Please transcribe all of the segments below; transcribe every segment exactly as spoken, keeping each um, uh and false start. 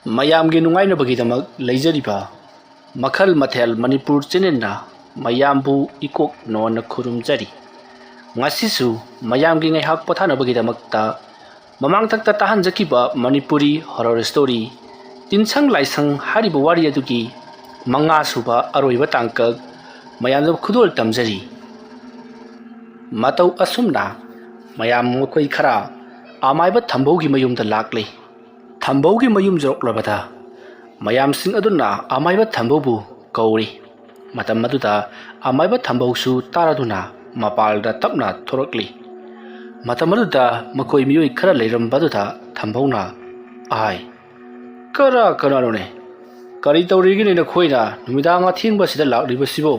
ꯃꯌꯥꯝꯒꯤ ꯅꯨꯡꯉꯥꯏꯅꯕꯒꯤꯗꯃꯛ ꯂꯩꯖꯔꯤꯕ ꯃꯈꯜ ꯃꯊꯦꯜ ꯃꯅꯤꯄꯨꯔ ꯆꯦꯅꯦꯜꯅ ꯃꯌꯥꯝꯕꯨ ꯏꯀꯣꯛ ꯅꯣꯟꯅ ꯈꯨꯔꯨꯝꯖꯔꯤ꯫ ꯉꯁꯤꯁꯨ ꯃꯌꯥꯝꯒꯤ ꯉꯥꯏꯍꯥꯛ ꯄꯣꯊꯥꯅꯕꯒꯤꯗꯃꯛꯇ ꯃꯃꯥꯡꯊꯛꯇ ꯇꯥꯍꯟꯖꯈꯤꯕ ꯃꯅꯤꯄꯨꯔꯤ ꯍꯣꯔꯔ ꯁ꯭ꯇꯣꯔꯤ ꯇꯤꯟꯁꯪ ꯂꯥꯏꯁꯪ ꯍꯥꯏꯔꯤꯕ ꯋꯥꯔꯤ ꯑꯗꯨꯒꯤ ꯃꯉꯥ ꯁꯨꯕ ꯑꯔꯣꯏꯕ ꯇꯥꯡꯀꯛ ꯃꯌꯥꯝꯗ ꯈꯨꯗꯣꯜ ꯇꯝꯖꯔꯤ꯫ ꯃꯇꯧ ꯑꯁꯨꯝꯅ ꯃꯌꯥꯝ ꯃꯈꯣꯏ ꯈꯔ ꯑꯃꯥꯏꯕ ꯊꯝꯕꯧꯒꯤ ꯃꯌꯨꯝꯗ ꯂꯥꯛꯂꯤ꯫ ꯊꯝꯕꯧꯒꯤ ꯃꯌꯨꯝ ꯌꯧꯔꯛꯂꯕꯗ ꯃꯌꯥꯝꯁꯤꯡ ꯑꯗꯨꯅ ꯑꯃꯥꯏꯕ ꯊꯝꯕꯧꯕꯨ ꯀꯧꯔꯤ꯫ ꯃꯇꯝ ꯑꯗꯨꯗ ꯑꯃꯥꯏꯕ ꯊꯝꯕꯧꯁꯨ ꯇꯥꯔꯗꯨꯅ ꯃꯄꯥꯜꯗ ꯇꯞꯅ ꯊꯣꯔꯛꯂꯤ꯫ ꯃꯇꯝ ꯑꯗꯨꯗ ꯃꯈꯣꯏ ꯃꯤꯑꯣꯏ ꯈꯔ ꯂꯩꯔꯝꯕꯗꯨꯗ ꯊꯝꯕꯧꯅ ꯍꯥꯏ, "ꯀꯔ ꯀꯅꯥꯅꯣꯅꯦ? ꯀꯔꯤ ꯇꯧꯔꯤꯒꯦꯅꯦ ꯅꯈꯣꯏꯅ ꯅꯨꯃꯤꯗꯥꯡ ꯑꯊꯦꯡꯕꯁꯤꯗ ꯂꯥꯛꯂꯤꯕꯁꯤꯕꯨ?"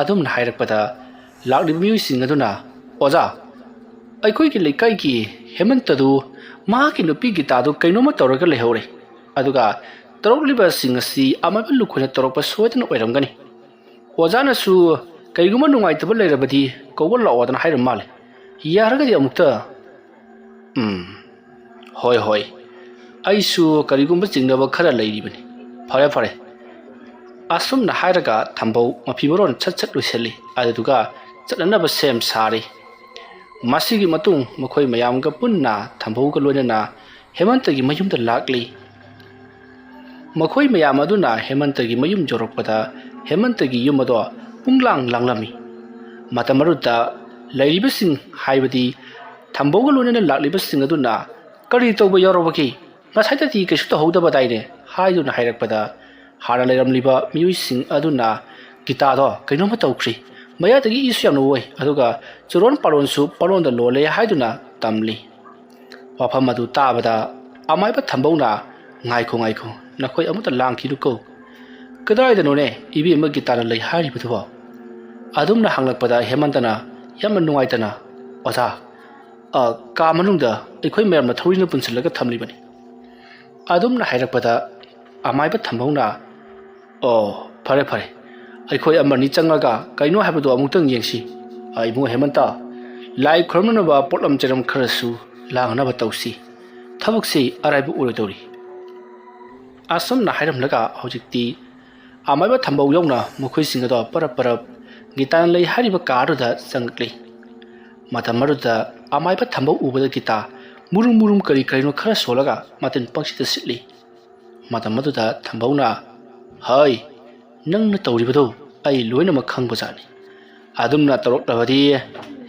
ꯑꯗꯨꯝꯅ ꯍꯥꯏꯔꯛꯄꯗ ꯂꯥꯛꯂꯤꯕ ꯃꯤꯑꯣꯏꯁꯤꯡ ꯑꯗꯨꯅ, "ꯑꯣꯖꯥ, ꯑꯩꯈꯣꯏꯒꯤ ꯂꯩꯀꯥꯏꯒꯤ ꯍꯦꯃꯟꯇꯗꯨ ꯃꯍꯥꯛꯀꯤ ꯅꯨꯄꯤ ꯒꯤꯇꯥꯗꯨ ꯀꯩꯅꯣꯝꯃ ꯇꯧꯔꯒ ꯂꯩꯍꯧꯔꯦ꯫ ꯑꯗꯨꯒ ꯇꯧꯔꯛꯂꯤꯕꯁꯤꯡ ꯑꯁꯤ ꯑꯃꯥꯏꯕ ꯂꯨꯈꯣꯏꯅ ꯇꯧꯔꯛꯄ ꯁꯣꯏꯗꯅ ꯑꯣꯏꯔꯝꯒꯅꯤ꯫ ꯑꯣꯖꯥꯅꯁꯨ ꯀꯔꯤꯒꯨꯝꯕ ꯅꯨꯡꯉꯥꯏꯇꯕ ꯂꯩꯔꯕꯗꯤ ꯀꯧꯕ ꯂꯥꯛꯑꯣꯗꯅ ꯍꯥꯏꯔꯝ ꯃꯥꯜꯂꯦ꯫ ꯌꯥꯔꯒꯗꯤ ꯑꯃꯨꯛꯇ..." "ꯎꯝ, ꯍꯣꯏ, ꯍꯣꯏ, ꯑꯩꯁꯨ ꯀꯔꯤꯒꯨꯝꯕ ꯆꯤꯡꯅꯕ ꯈꯔ ꯂꯩꯔꯤꯕꯅꯤ꯫ ꯐꯔꯦ, ꯐꯔꯦ꯫" ꯑꯁꯨꯝꯅ ꯍꯥꯏꯔꯒ ꯊꯝꯕꯧ ꯃꯐꯤ ꯃꯔꯣꯟ ꯁꯠ ꯁꯠ ꯂꯣꯏꯁꯤꯜꯂꯤ꯫ ꯑꯗꯨꯗꯨꯒ ꯆꯠꯅꯅꯕ ꯁꯦꯝ ꯁꯥꯔꯤ꯫ ꯃꯁꯤꯒꯤ ꯃꯇꯨꯡ ꯃꯈꯣꯏ ꯃꯌꯥꯝꯒ ꯄꯨꯟꯅ ꯊꯝꯕꯧꯒ ꯂꯣꯏꯅꯅ ꯍꯦꯃꯟꯇꯒꯤ ꯃꯌꯨꯝꯗ ꯂꯥꯛꯂꯤ꯫ ꯃꯈꯣꯏ ꯃꯌꯥꯝ ꯑꯗꯨꯅ ꯍꯦꯃꯟꯇꯒꯤ ꯃꯌꯨꯝ ꯌꯧꯔꯛꯄꯗ ꯍꯦꯃꯟꯇꯒꯤ ꯌꯨꯝ ꯑꯗꯣ ꯄꯨꯡꯂꯥꯡ ꯂꯥꯡꯂꯝꯃꯤ꯫ ꯃꯇꯝ ꯑꯗꯨꯗ ꯂꯩꯔꯤꯕꯁꯤꯡ, ꯍꯥꯏꯕꯗꯤ ꯊꯝꯕꯧꯒ ꯂꯣꯏꯅꯅ ꯂꯥꯛꯂꯤꯕꯁꯤꯡ ꯑꯗꯨꯅ, "ꯀꯔꯤ ꯇꯧꯕ ꯌꯥꯎꯔꯕꯒꯦ? ꯉꯁꯥꯏꯗꯗꯤ ꯀꯩꯁꯨ ꯇꯧꯍꯧꯗꯕꯗꯥꯏꯅꯦ?" ꯍꯥꯏꯗꯨꯅ ꯍꯥꯏꯔꯛꯄꯗ, ꯍꯥꯟꯅ ꯂꯩꯔꯝꯂꯤꯕ ꯃꯤꯑꯣꯏꯁꯤꯡ ꯑꯗꯨꯅ ꯒꯤꯇꯥꯗꯣ ꯀꯩꯅꯣꯝꯃ ꯇꯧꯈ꯭ꯔꯤ, ꯃꯌꯥꯗꯒꯤ ꯏꯁꯨ ꯌꯥꯝꯅ ꯑꯣꯏ, ꯑꯗꯨꯒ ꯆꯨꯔꯣꯟ ꯄꯥꯔꯣꯟꯁꯨ ꯄꯥꯔꯣꯟꯗ ꯂꯣꯜꯂꯦ ꯍꯥꯏꯗꯨꯅ ꯇꯝꯂꯤ꯫ ꯋꯥꯐꯝ ꯑꯗꯨ ꯇꯥꯕꯗ ꯑꯃꯥꯏꯕ ꯊꯝꯕꯧꯅ, "ꯉꯥꯏꯈꯣ, ꯉꯥꯏꯈꯣ, ꯅꯈꯣꯏ ꯑꯃꯨꯛꯇ ꯂꯥꯡꯈꯤꯅꯨꯀꯣ꯫ ꯀꯗꯥꯏꯗꯅꯣꯅꯦ ꯏꯕꯦꯝꯃ ꯒꯤꯇꯥꯅ ꯂꯩ ꯍꯥꯏꯔꯤꯕꯗꯨꯕꯣ?" ꯑꯗꯨꯝꯅ ꯍꯪꯂꯛꯄꯗ ꯍꯦꯃꯟꯇꯅ ꯌꯥꯝꯅ ꯅꯨꯡꯉꯥꯏꯇꯅ, "ꯑꯣꯖꯥ, ꯑ, ꯀꯥ ꯃꯅꯨꯡꯗ ꯑꯩꯈꯣꯏ ꯃꯌꯥꯝꯅ ꯊꯧꯔꯤꯅ ꯄꯨꯟꯁꯤꯜꯂꯒ ꯊꯝꯂꯤꯕꯅꯤ꯫" ꯑꯗꯨꯝꯅ ꯍꯥꯏꯔꯛꯄꯗ ꯑꯃꯥꯏꯕ ꯊꯝꯕꯧꯅ, "ꯑꯣ, ꯐꯔꯦ, ꯐꯔꯦ, ꯑꯩꯈꯣꯏ ꯑꯃꯅꯤ ꯆꯪꯂꯒ ꯀꯩꯅꯣ ꯍꯥꯏꯕꯗꯨ ꯑꯃꯨꯛꯇꯪ ꯌꯦꯡꯁꯤ꯫ ꯑ, ꯏꯕꯨꯡꯉꯣ ꯍꯦꯃꯟꯇ, ꯂꯥꯏ ꯈꯨꯔꯨꯝꯅꯅꯕ ꯄꯣꯠꯂꯝ ꯆꯩꯔꯝ ꯈꯔꯁꯨ ꯂꯥꯡꯅꯕ ꯇꯧꯁꯤ꯫ ꯊꯕꯛꯁꯤ ꯑꯔꯥꯏꯕ ꯑꯣꯏꯔꯣꯏꯗꯧꯔꯤ꯫" ꯑꯁꯨꯝꯅ ꯍꯥꯏꯔꯝꯂꯒ ꯍꯧꯖꯤꯛꯇꯤ ꯑꯃꯥꯏꯕ ꯊꯝꯕꯧ ꯌꯧꯅ ꯃꯈꯣꯏꯁꯤꯡ ꯑꯗꯣ ꯄꯔꯞ ꯄꯔꯞ ꯒꯤꯇꯥꯅ ꯂꯩ ꯍꯥꯏꯔꯤꯕ ꯀꯥꯗꯨꯗ ꯆꯪꯂꯛꯂꯤ꯫ ꯃꯇꯝ ꯑꯗꯨꯗ ꯑꯃꯥꯏꯕ ꯊꯝꯕꯧ ꯎꯕꯗ ꯒꯤꯇꯥ ꯃꯨꯔꯨꯝ ꯃꯨꯔꯨꯝ ꯀꯔꯤ ꯀꯔꯤꯅꯣ ꯈꯔ ꯁꯣꯜꯂꯒ ꯃꯇꯤꯟ ꯄꯪꯁꯤꯠꯇ ꯁꯤꯠꯂꯤ꯫ ꯃꯇꯝ ꯑꯗꯨꯗ ꯊꯝꯕꯧꯅ, "ꯍꯩ, ꯅꯪꯅ ꯇꯧꯔꯤꯕꯗꯣ ꯑꯩ ꯂꯣꯏꯅꯃꯛ ꯈꯪꯕꯖꯥꯠꯅꯤ꯫ ꯑꯗꯨꯝꯅ ꯇꯧꯔꯛꯂꯕꯗꯤ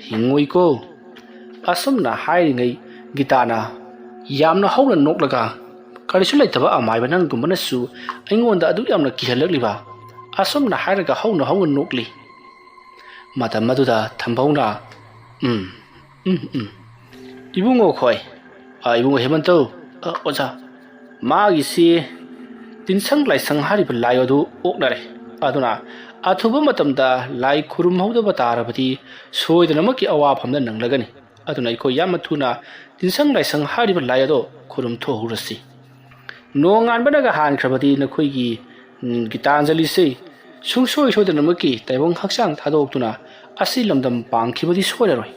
ꯍꯤꯡꯉꯣꯏꯀꯣ?" ꯑꯁꯨꯝꯅ ꯍꯥꯏꯔꯤꯉꯩ ꯒꯤꯇꯥꯅ ꯌꯥꯝꯅ ꯍꯧꯅ ꯅꯣꯛꯂꯒ, "ꯀꯔꯤꯁꯨ ꯂꯩꯇꯕ ꯑꯃꯥꯏꯕ ꯅꯪꯒꯨꯝꯕꯅꯁꯨ ꯑꯩꯉꯣꯟꯗ ꯑꯗꯨꯛ ꯌꯥꯝꯅ ꯀꯤꯍꯜꯂꯛꯂꯤꯕ?" ꯑꯁꯨꯝꯅ ꯍꯥꯏꯔꯒ ꯍꯧꯅ ꯍꯧꯅ ꯅꯣꯛꯂꯤ꯫ ꯃꯇꯝ ꯑꯗꯨꯗ ꯊꯝꯕꯧꯅ, "ꯎꯝ, ꯎꯝ, ꯎꯝ꯫ ꯏꯕꯨꯡꯉꯣ ꯈꯣꯏ, ꯑ, ꯏꯕꯨꯡꯉꯣ ꯍꯦꯃꯟꯇꯧ, ꯑ, ꯑꯣꯖꯥ, ꯃꯥꯒꯤꯁꯤ ꯇꯤꯟꯁꯪ ꯂꯥꯏꯁꯪ ꯍꯥꯏꯔꯤꯕ ꯂꯥꯏ ꯑꯗꯨ ꯑꯣꯛꯅꯔꯦ꯫ ꯑꯗꯨꯅ ꯑꯊꯨꯕ ꯃꯇꯝꯗ ꯂꯥꯏ ꯈꯨꯔꯨꯝꯍꯧꯗꯕ ꯇꯥꯔꯕꯗꯤ ꯁꯣꯏꯗꯅꯃꯛꯀꯤ ꯑꯋꯥꯐꯝꯗ ꯅꯪꯂꯒꯅꯤ꯫ ꯑꯗꯨꯅ ꯑꯩꯈꯣꯏ ꯌꯥꯝꯅ ꯊꯨꯅ ꯇꯤꯟꯁꯪ ꯂꯥꯏꯁꯪ ꯍꯥꯏꯔꯤꯕ ꯂꯥꯏ ꯑꯗꯣ ꯈꯨꯔꯨꯝ ꯊꯣꯛꯍꯧꯔꯁꯤ꯫ ꯅꯣꯡꯉꯥꯟꯕꯅꯒ ꯍꯥꯟꯈ꯭ꯔꯕꯗꯤ ꯅꯈꯣꯏꯒꯤ, ꯎꯝ, ꯒꯤꯇꯥꯟꯖꯂꯤꯁꯤ ꯁꯨꯡꯁꯣꯏ ꯁꯣꯏꯗꯅꯃꯛꯀꯤ ꯇꯥꯏꯕꯪ ꯍꯛꯆꯥꯡ ꯊꯥꯗꯣꯛꯇꯨꯅ ꯑꯁꯤ ꯂꯝꯗꯝ ꯄꯥꯡꯈꯤꯕꯗꯤ ꯁꯣꯏꯔꯔꯣꯏ꯫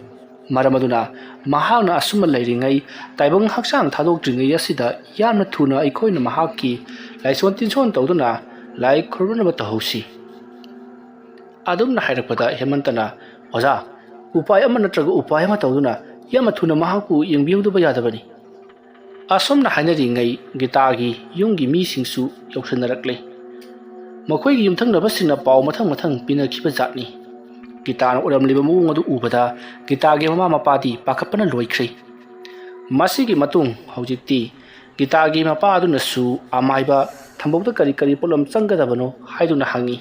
ꯃꯔꯝ ꯑꯗꯨꯅ ꯃꯍꯥꯛꯅ ꯑꯁꯨꯝꯅ ꯂꯩꯔꯤꯉꯩ, ꯇꯥꯏꯕꯪ ꯍꯛꯆꯥꯡ ꯊꯥꯗꯣꯛꯇ꯭ꯔꯤꯉꯩ ꯑꯁꯤꯗ ꯌꯥꯝꯅ ꯊꯨꯅ ꯑꯩꯈꯣꯏꯅ ꯃꯍꯥꯛꯀꯤ ꯂꯥꯏꯁꯣꯟ ꯇꯤꯟꯁꯣꯟ ꯇꯧꯗꯨꯅ ꯂꯥꯏ ꯈꯨꯔꯨꯝꯅꯕ ꯇꯧꯍꯧꯁꯤ꯫" ꯑꯗꯨꯝꯅ ꯍꯥꯏꯔꯛꯄꯗ ꯍꯦꯃꯟꯇꯅ, "ꯑꯣꯖꯥ, ꯎꯄꯥꯏ ꯑꯃ ꯅꯠꯇ꯭ꯔꯒ ꯎꯄꯥꯏ ꯑꯃ ꯇꯧꯗꯨꯅ ꯌꯥꯝꯅ ꯊꯨꯅ ꯃꯍꯥꯛꯄꯨ ꯌꯦꯡꯕꯤꯍꯧꯗꯕ ꯌꯥꯗꯕꯅꯤ꯫" ꯑꯁꯨꯝꯅ ꯍꯥꯏꯅꯔꯤꯉꯩ ꯒꯤꯇꯥꯒꯤ ꯌꯨꯝꯒꯤ ꯃꯤꯁꯤꯡꯁꯨ ꯌꯧꯁꯤꯟꯅꯔꯛꯂꯦ꯫ ꯃꯈꯣꯏꯒꯤ ꯌꯨꯝꯊꯪꯅꯕꯁꯤꯡꯅ ꯄꯥꯎ ꯃꯊꯪ ꯃꯊꯪ ꯄꯤꯅꯈꯤꯕ ꯖꯥꯠꯅꯤ꯫ ꯒꯤꯇꯥꯅ ꯎꯔꯝꯂꯤꯕ ꯃꯑꯣꯡ ꯑꯗꯨ ꯎꯕꯗ ꯒꯤꯇꯥꯒꯤ ꯃꯃꯥ ꯃꯄꯥꯗꯤ ꯄꯥꯈꯠꯄꯅ ꯂꯣꯏꯈ꯭ꯔꯦ꯫ ꯃꯁꯤꯒꯤ ꯃꯇꯨꯡ ꯍꯧꯖꯤꯛꯇꯤ ꯒꯤꯇꯥꯒꯤ ꯃꯄꯥ ꯑꯗꯨꯅꯁꯨ ꯑꯃꯥꯏꯕ ꯊꯝꯕꯧꯗ ꯀꯔꯤ ꯀꯔꯤ ꯄꯣꯠꯂꯝ ꯆꯪꯒꯗꯕꯅꯣ ꯍꯥꯏꯗꯨꯅ ꯍꯪꯉꯤ꯫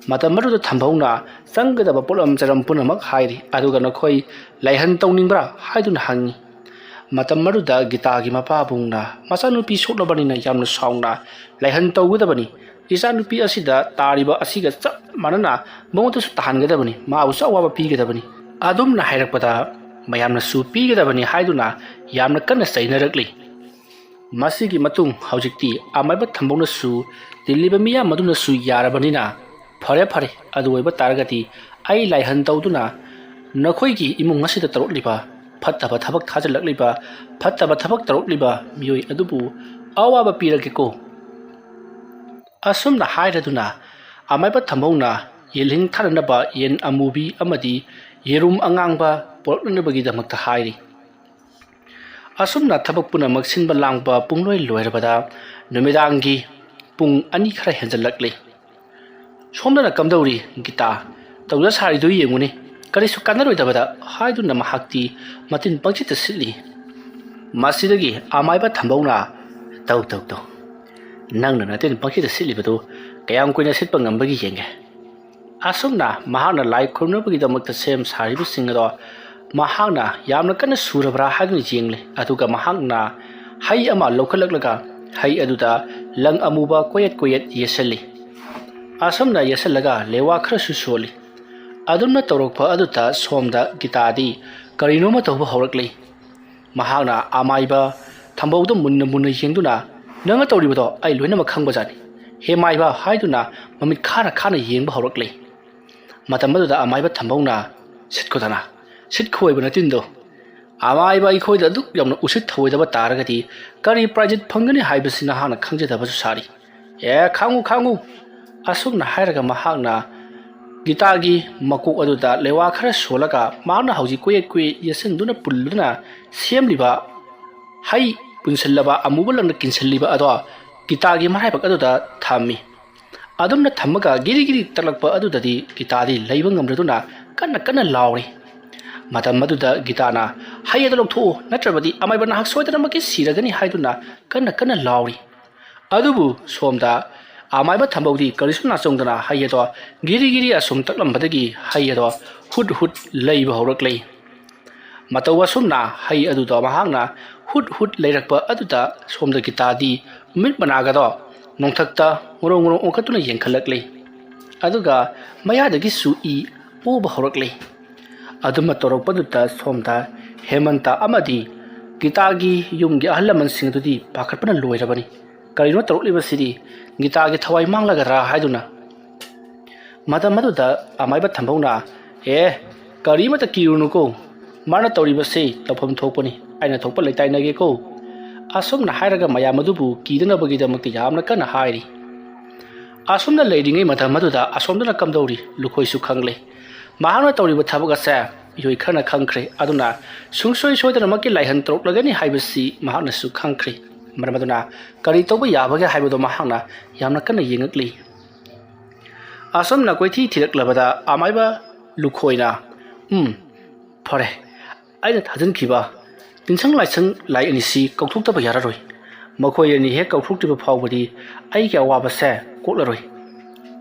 ꯃꯇꯝ ꯑꯗꯨꯗ ꯊꯝꯕꯧꯅ ꯆꯪꯒꯗꯕ ꯄꯣꯠꯂꯝ ꯆꯔꯝ ꯄꯨꯝꯅꯃꯛ ꯍꯥꯏꯔꯤ, ꯑꯗꯨꯒ "ꯅꯈꯣꯏ ꯂꯥꯏꯍꯟ ꯇꯧꯅꯤꯡꯕ꯭ꯔꯥ?" ꯍꯥꯏꯗꯨꯅ ꯍꯪꯉꯤ꯫ ꯃꯇꯝ ꯑꯗꯨꯗ ꯒꯤꯇꯥꯒꯤ ꯃꯄꯥꯕꯨꯡꯅ ꯃꯆꯥꯅꯨꯄꯤ ꯁꯣꯛꯂꯕꯅꯤꯅ ꯌꯥꯝꯅ ꯁꯥꯎꯅ ꯂꯥꯏꯍꯟ ꯇꯧꯒꯗꯕꯅꯤ꯫ ꯏꯆꯥꯅꯨꯄꯤ ꯑꯁꯤꯗ ꯇꯥꯔꯤꯕ ꯑꯁꯤꯒ ꯆꯞ ꯃꯥꯟꯅꯅ ꯃꯉꯣꯟꯗꯁꯨ ꯇꯥꯍꯟꯒꯗꯕꯅꯤ, ꯃꯥꯕꯨꯁꯨ ꯑꯋꯥꯕ ꯄꯤꯒꯗꯕꯅꯤ꯫ ꯑꯗꯨꯝꯅ ꯍꯥꯏꯔꯛꯄꯗ ꯃꯌꯥꯝꯅꯁꯨ ꯄꯤꯒꯗꯕꯅꯤ ꯍꯥꯏꯗꯨꯅ ꯌꯥꯝꯅ ꯀꯟꯅ ꯆꯩꯅꯔꯛꯂꯤ꯫ ꯃꯁꯤꯒꯤ ꯃꯇꯨꯡ ꯍꯧꯖꯤꯛꯇꯤ ꯑꯃꯥꯏꯕ ꯊꯝꯕꯧꯅꯁꯨ ꯇꯤꯜꯂꯤꯕ ꯃꯤꯌꯥꯝ ꯑꯗꯨꯅꯁꯨ ꯌꯥꯔꯕꯅꯤꯅ, "ꯐꯔꯦ, ꯐꯔꯦ, ꯑꯗꯨ ꯑꯣꯏꯕ ꯇꯥꯔꯒꯗꯤ ꯑꯩ ꯂꯥꯏꯍꯟ ꯇꯧꯗꯨꯅ ꯅꯈꯣꯏꯒꯤ ꯏꯃꯨꯡ ꯑꯁꯤꯗ ꯇꯧꯔꯛꯂꯤꯕ ꯐꯠꯇꯕ ꯊꯕꯛ ꯊꯥꯖꯤꯜꯂꯛꯂꯤꯕ, ꯐꯠꯇꯕ ꯊꯕꯛ ꯇꯧꯔꯛꯂꯤꯕ ꯃꯤꯑꯣꯏ ꯑꯗꯨꯕꯨ ꯑꯋꯥꯕ ꯄꯤꯔꯒꯦꯀꯣ" ꯑꯁꯨꯝꯅ ꯍꯥꯏꯔꯗꯨꯅ ꯑꯃꯥꯏꯕ ꯊꯝꯕꯧꯅ ꯌꯦꯜꯍꯤꯡ ꯊꯥꯅꯅꯕ ꯌꯦꯟ ꯑꯃꯨꯕꯤ ꯑꯃꯗꯤ ꯌꯦꯔꯨꯝ ꯑꯉꯥꯡꯕ ꯄꯨꯔꯛꯅꯅꯕꯒꯤꯗꯃꯛꯇ ꯍꯥꯏꯔꯤ꯫ ꯑꯁꯨꯝꯅ ꯊꯕꯛ ꯄꯨꯝꯅꯃꯛ ꯁꯤꯟꯕ ꯂꯥꯡꯕ ꯄꯨꯡꯂꯣꯏ ꯂꯣꯏꯔꯕꯗ ꯅꯨꯃꯤꯗꯥꯡꯒꯤ ꯄꯨꯡ ꯑꯅꯤ ꯈꯔ ꯍꯦꯟꯖꯜꯂꯛꯂꯤ꯫ ꯁꯣꯝꯗꯅ ꯀꯝꯗꯧꯔꯤ ꯒꯤꯇꯥ? ꯇꯧꯖ ꯁꯥꯔꯤꯗꯨ ꯌꯦꯡꯉꯨꯅꯦ, ꯀꯔꯤꯁꯨ ꯀꯥꯟꯅꯔꯣꯏꯗꯕꯗ ꯍꯥꯏꯗꯨꯅ ꯃꯍꯥꯛꯇꯤ ꯃꯇꯤꯟ ꯄꯪꯆꯤꯠꯇ ꯁꯤꯠꯂꯤ꯫ ꯃꯁꯤꯗꯒꯤ ꯑꯃꯥꯏꯕ ꯊꯝꯕꯧꯅ, "ꯇꯧ, ꯇꯧ, ꯇꯧ, ꯅꯪꯅ ꯅꯇꯤꯟ ꯄꯪꯆꯤꯠꯇ ꯁꯤꯠꯂꯤꯕꯗꯨ ꯀꯌꯥꯝ ꯀꯨꯏꯅ ꯁꯤꯠꯄ ꯉꯝꯕꯒꯦ ꯌꯦꯡꯒꯦ"꯫ ꯑꯁꯨꯝꯅ ꯃꯍꯥꯛꯅ ꯂꯥꯏ ꯈꯨꯔꯨꯝꯅꯕꯒꯤꯗꯃꯛꯇ ꯁꯦꯝ ꯁꯥꯔꯤꯕꯁꯤꯡ ꯑꯗꯣ ꯃꯍꯥꯛꯅ ꯌꯥꯝꯅ ꯀꯟꯅ ꯁꯨꯔꯕ꯭ꯔꯥ ꯍꯥꯏꯗꯨꯅ ꯌꯦꯡꯂꯤ꯫ ꯑꯗꯨꯒ ꯃꯍꯥꯛꯅ ꯍꯩ ꯑꯃ ꯂꯧꯈꯠꯂꯛꯂꯒ ꯍꯩ ꯑꯗꯨꯗ ꯂꯪ ꯑꯃꯨꯕ ꯀꯣꯌꯦꯠ ꯀꯣꯌꯦꯠ ꯌꯦꯠꯁꯜꯂꯤ꯫ ꯑꯁꯨꯝꯅ ꯌꯦꯠꯁꯜꯂꯒ ꯂꯦꯋꯥ ꯈꯔꯁꯨ ꯁꯣꯜꯂꯤ꯫ ꯑꯗꯨꯝꯅ ꯇꯧꯔꯛꯄ ꯑꯗꯨꯗ ꯁꯣꯝꯗ ꯒꯤꯇꯥꯗꯤ ꯀꯔꯤꯅꯣꯃ ꯇꯧꯕ ꯍꯧꯔꯛꯂꯤ꯫ ꯃꯍꯥꯛꯅ ꯑꯃꯥꯏꯕ ꯊꯝꯕꯧꯗ ꯃꯨꯟꯅ ꯃꯨꯟꯅ ꯌꯦꯡꯗꯨꯅ, "ꯅꯪꯅ ꯇꯧꯔꯤꯕꯗꯣ ꯑꯩ ꯂꯣꯏꯅꯃꯛ ꯈꯪꯕꯖꯥꯠꯅꯤ꯫ ꯍꯦ ꯃꯥꯏꯕ" ꯍꯥꯏꯗꯨꯅ ꯃꯃꯤꯠ ꯈꯥꯅ ꯈꯥꯅ ꯌꯦꯡꯕ ꯍꯧꯔꯛꯂꯤ꯫ ꯃꯇꯝ ꯑꯗꯨꯗ ꯑꯃꯥꯏꯕ ꯊꯝꯕꯧꯅ, "ꯁꯤꯠꯈꯣꯗꯅ, ꯁꯤꯠꯈꯣꯏꯕ ꯅꯇꯤꯟꯗꯣ꯫ ꯑꯃꯥꯏꯕ ꯑꯩꯈꯣꯏꯗ ꯑꯗꯨꯛ ꯌꯥꯝꯅ ꯎꯁꯤꯠ ꯊꯑꯣꯏꯗꯕ ꯇꯥꯔꯒꯗꯤ ꯀꯔꯤ ꯄ꯭ꯔꯥꯏꯖ ꯐꯪꯒꯅꯤ ꯍꯥꯏꯕꯁꯤ ꯅꯍꯥꯛꯅ ꯈꯪꯖꯗꯕꯁꯨ ꯁꯥꯔꯤ꯫ ꯑꯦ, ꯈꯥꯡꯉꯨ, ꯈꯥꯡꯉꯨ!" ꯑꯁꯨꯝꯅ ꯍꯥꯏꯔꯒ ꯃꯍꯥꯛꯅ ꯒꯤꯇꯥꯒꯤ ꯃꯀꯣꯛ ꯑꯗꯨꯗ ꯂꯩꯋꯥ ꯈꯔ ꯁꯣꯜꯂꯒ ꯃꯍꯥꯛꯅ ꯍꯧꯖꯤꯛ ꯀꯣꯌꯦꯠ ꯀꯣꯌꯦꯠ ꯌꯦꯠꯁꯤꯟꯗꯨꯅ ꯄꯨꯜꯗꯨꯅ ꯁꯦꯝꯂꯤꯕ ꯍꯩ ꯄꯨꯟꯁꯤꯜꯂꯕ ꯑꯃꯨꯕ ꯂꯪꯅ ꯀꯤꯟꯁꯤꯜꯂꯤꯕ ꯑꯗꯣ ꯒꯤꯇꯥꯒꯤ ꯃꯔꯥꯏꯕꯛ ꯑꯗꯨꯗ ꯊꯝꯃꯤ꯫ ꯑꯗꯨꯝꯅ ꯊꯝꯃꯒ ꯒꯤꯔꯤ ꯒꯤꯔꯤ ꯇꯛꯂꯛꯄ ꯑꯗꯨꯗꯗꯤ ꯒꯤꯇꯥꯗꯤ ꯂꯩꯕ ꯉꯝꯗꯗꯨꯅ ꯀꯟꯅ ꯀꯟꯅ ꯂꯥꯎꯔꯤ꯫ ꯃꯇꯝ ꯑꯗꯨꯗ ꯒꯤꯇꯥꯅ, "ꯍꯩ ꯑꯗꯨ ꯂꯧꯊꯣꯛꯎ, ꯅꯠꯇ꯭ꯔꯕꯗꯤ ꯑꯃꯥꯏꯕ ꯅꯍꯥꯛ ꯁꯣꯏꯗꯅꯃꯛꯀꯤ ꯁꯤꯔꯒꯅꯤ" ꯍꯥꯏꯗꯨꯅ ꯀꯟꯅ ꯀꯟꯅ ꯂꯥꯎꯔꯤ꯫ ꯑꯗꯨꯕꯨ ꯁꯣꯝꯗ ꯑꯃꯥꯏꯕ ꯊꯝꯕꯧꯗꯤ ꯀꯔꯤꯁꯨ ꯅꯥꯆꯣꯡꯗꯅ ꯍꯩ ꯑꯗꯣ ꯒꯤꯔꯤ ꯒꯤꯔꯤ ꯑꯁꯨꯝ ꯇꯛꯂꯝꯕꯗꯒꯤ ꯍꯩ ꯑꯗꯣ ꯍꯨꯠ ꯍꯨꯠ ꯂꯩꯕ ꯍꯧꯔꯛꯂꯤ꯫ ꯃꯇꯧ ꯑꯁꯨꯝꯅ ꯍꯩ ꯑꯗꯨꯗ ꯃꯍꯥꯛꯅ ꯍꯨꯠ ꯍꯨꯠ ꯂꯩꯔꯛꯄ ꯑꯗꯨꯗ ꯁꯣꯝꯗ ꯒꯤꯇꯥꯗꯤ ꯃꯃꯤꯠ ꯃꯅꯥꯒꯗꯣ ꯅꯣꯡꯊꯛꯇ ꯉꯣꯔꯣꯡ ꯉꯣꯔꯣꯡ ꯑꯣꯟꯈꯠꯇꯨꯅ ꯌꯦꯡꯈꯠꯂꯛꯂꯤ꯫ ꯑꯗꯨꯒ ꯃꯌꯥꯗꯒꯤꯁꯨ ꯏ ꯄꯣꯕ ꯍꯧꯔꯛꯂꯤ꯫ ꯑꯗꯨꯝꯅ ꯇꯧꯔꯛꯄꯗꯨꯗ ꯁꯣꯝꯗ ꯍꯦꯃꯟꯇ ꯑꯃꯗꯤ ꯒꯤꯇꯥꯒꯤ ꯌꯨꯝꯒꯤ ꯑꯍꯜ ꯂꯃꯟꯁꯤꯡ ꯑꯗꯨꯗꯤ ꯄꯥꯈꯠꯄꯅ ꯂꯣꯏꯔꯕꯅꯤ꯫ ꯀꯔꯤꯅꯣ ꯇꯧꯔꯛꯂꯤꯕꯁꯤꯗꯤ? ꯒꯤꯇꯥꯒꯤ ꯊꯋꯥꯏ ꯃꯥꯡꯂꯒꯗ꯭ꯔꯥ ꯍꯥꯏꯗꯨꯅ꯫ ꯃꯇꯝ ꯑꯗꯨꯗ ꯑꯃꯥꯏꯕ ꯊꯝꯕꯧꯅ, "ꯑꯦ, ꯀꯔꯤꯃꯇ ꯀꯤꯔꯨꯅꯨꯀꯣ, ꯃꯥꯅ ꯇꯧꯔꯤꯕꯁꯤ ꯇꯧꯐꯝ ꯊꯣꯛꯄꯅꯤ, ꯑꯩꯅ ꯊꯣꯛꯄ ꯂꯩꯇꯥꯏꯅꯒꯦꯀꯣ"꯫ ꯑꯁꯨꯝꯅ ꯍꯥꯏꯔꯒ ꯃꯌꯥꯝ ꯑꯗꯨꯕꯨ ꯀꯤꯗꯅꯕꯒꯤꯗꯃꯛꯇ ꯌꯥꯝꯅ ꯀꯟꯅ ꯍꯥꯏꯔꯤ꯫ ꯑꯁꯨꯝꯅ ꯂꯩꯔꯤꯉꯩ ꯃꯇꯝ ꯑꯗꯨꯗ ꯑꯁꯣꯝꯗꯅ ꯀꯝꯗꯧꯔꯤ ꯂꯨꯈꯣꯏꯁꯨ ꯈꯪꯂꯦ꯫ ꯃꯍꯥꯛꯅ ꯇꯧꯔꯤꯕ ꯊꯕꯛ ꯑꯁꯦ ꯃꯤꯑꯣꯏ ꯈꯔꯅ ꯈꯪꯈ꯭ꯔꯦ꯫ ꯑꯗꯨꯅ ꯁꯨꯡꯁꯣꯏ ꯁꯣꯏꯗꯅꯃꯛꯀꯤ ꯂꯥꯏꯍꯟ ꯇꯧꯔꯛꯂꯒꯅꯤ ꯍꯥꯏꯕꯁꯤ ꯃꯍꯥꯛꯅꯁꯨ ꯈꯪꯈ꯭ꯔꯦ꯫ ꯃꯔꯝ ꯑꯗꯨꯅ ꯀꯔꯤ ꯇꯧꯕ ꯌꯥꯕꯒꯦ ꯍꯥꯏꯕꯗꯣ ꯃꯍꯥꯛꯅ ꯌꯥꯝꯅ ꯀꯟꯅ ꯌꯦꯡꯉꯛꯂꯤ꯫ ꯑꯁꯨꯝꯅ ꯀꯣꯏꯊꯤ ꯊꯤꯔꯛꯂꯕꯗ ꯑꯃꯥꯏꯕ ꯂꯨꯈꯣꯏꯅ, "ꯎꯝ, ꯐꯔꯦ, ꯑꯩꯅ ꯊꯥꯖꯤꯟꯈꯤꯕ ꯇꯤꯟꯁꯪ ꯂꯥꯏꯁꯪ ꯂꯥꯏ ꯑꯅꯤꯁꯤ ꯀꯧꯊꯣꯛꯇꯕ ꯌꯥꯔꯔꯣꯏ꯫ ꯃꯈꯣꯏ ꯑꯅꯤ ꯍꯦꯛ ꯀꯧꯊꯣꯛꯇ꯭ꯔꯤꯕ ꯐꯥꯎꯕꯗꯤ ꯑꯩꯒꯤ ꯑꯋꯥꯕꯁꯦ ꯀꯣꯛꯂꯔꯣꯏ"꯫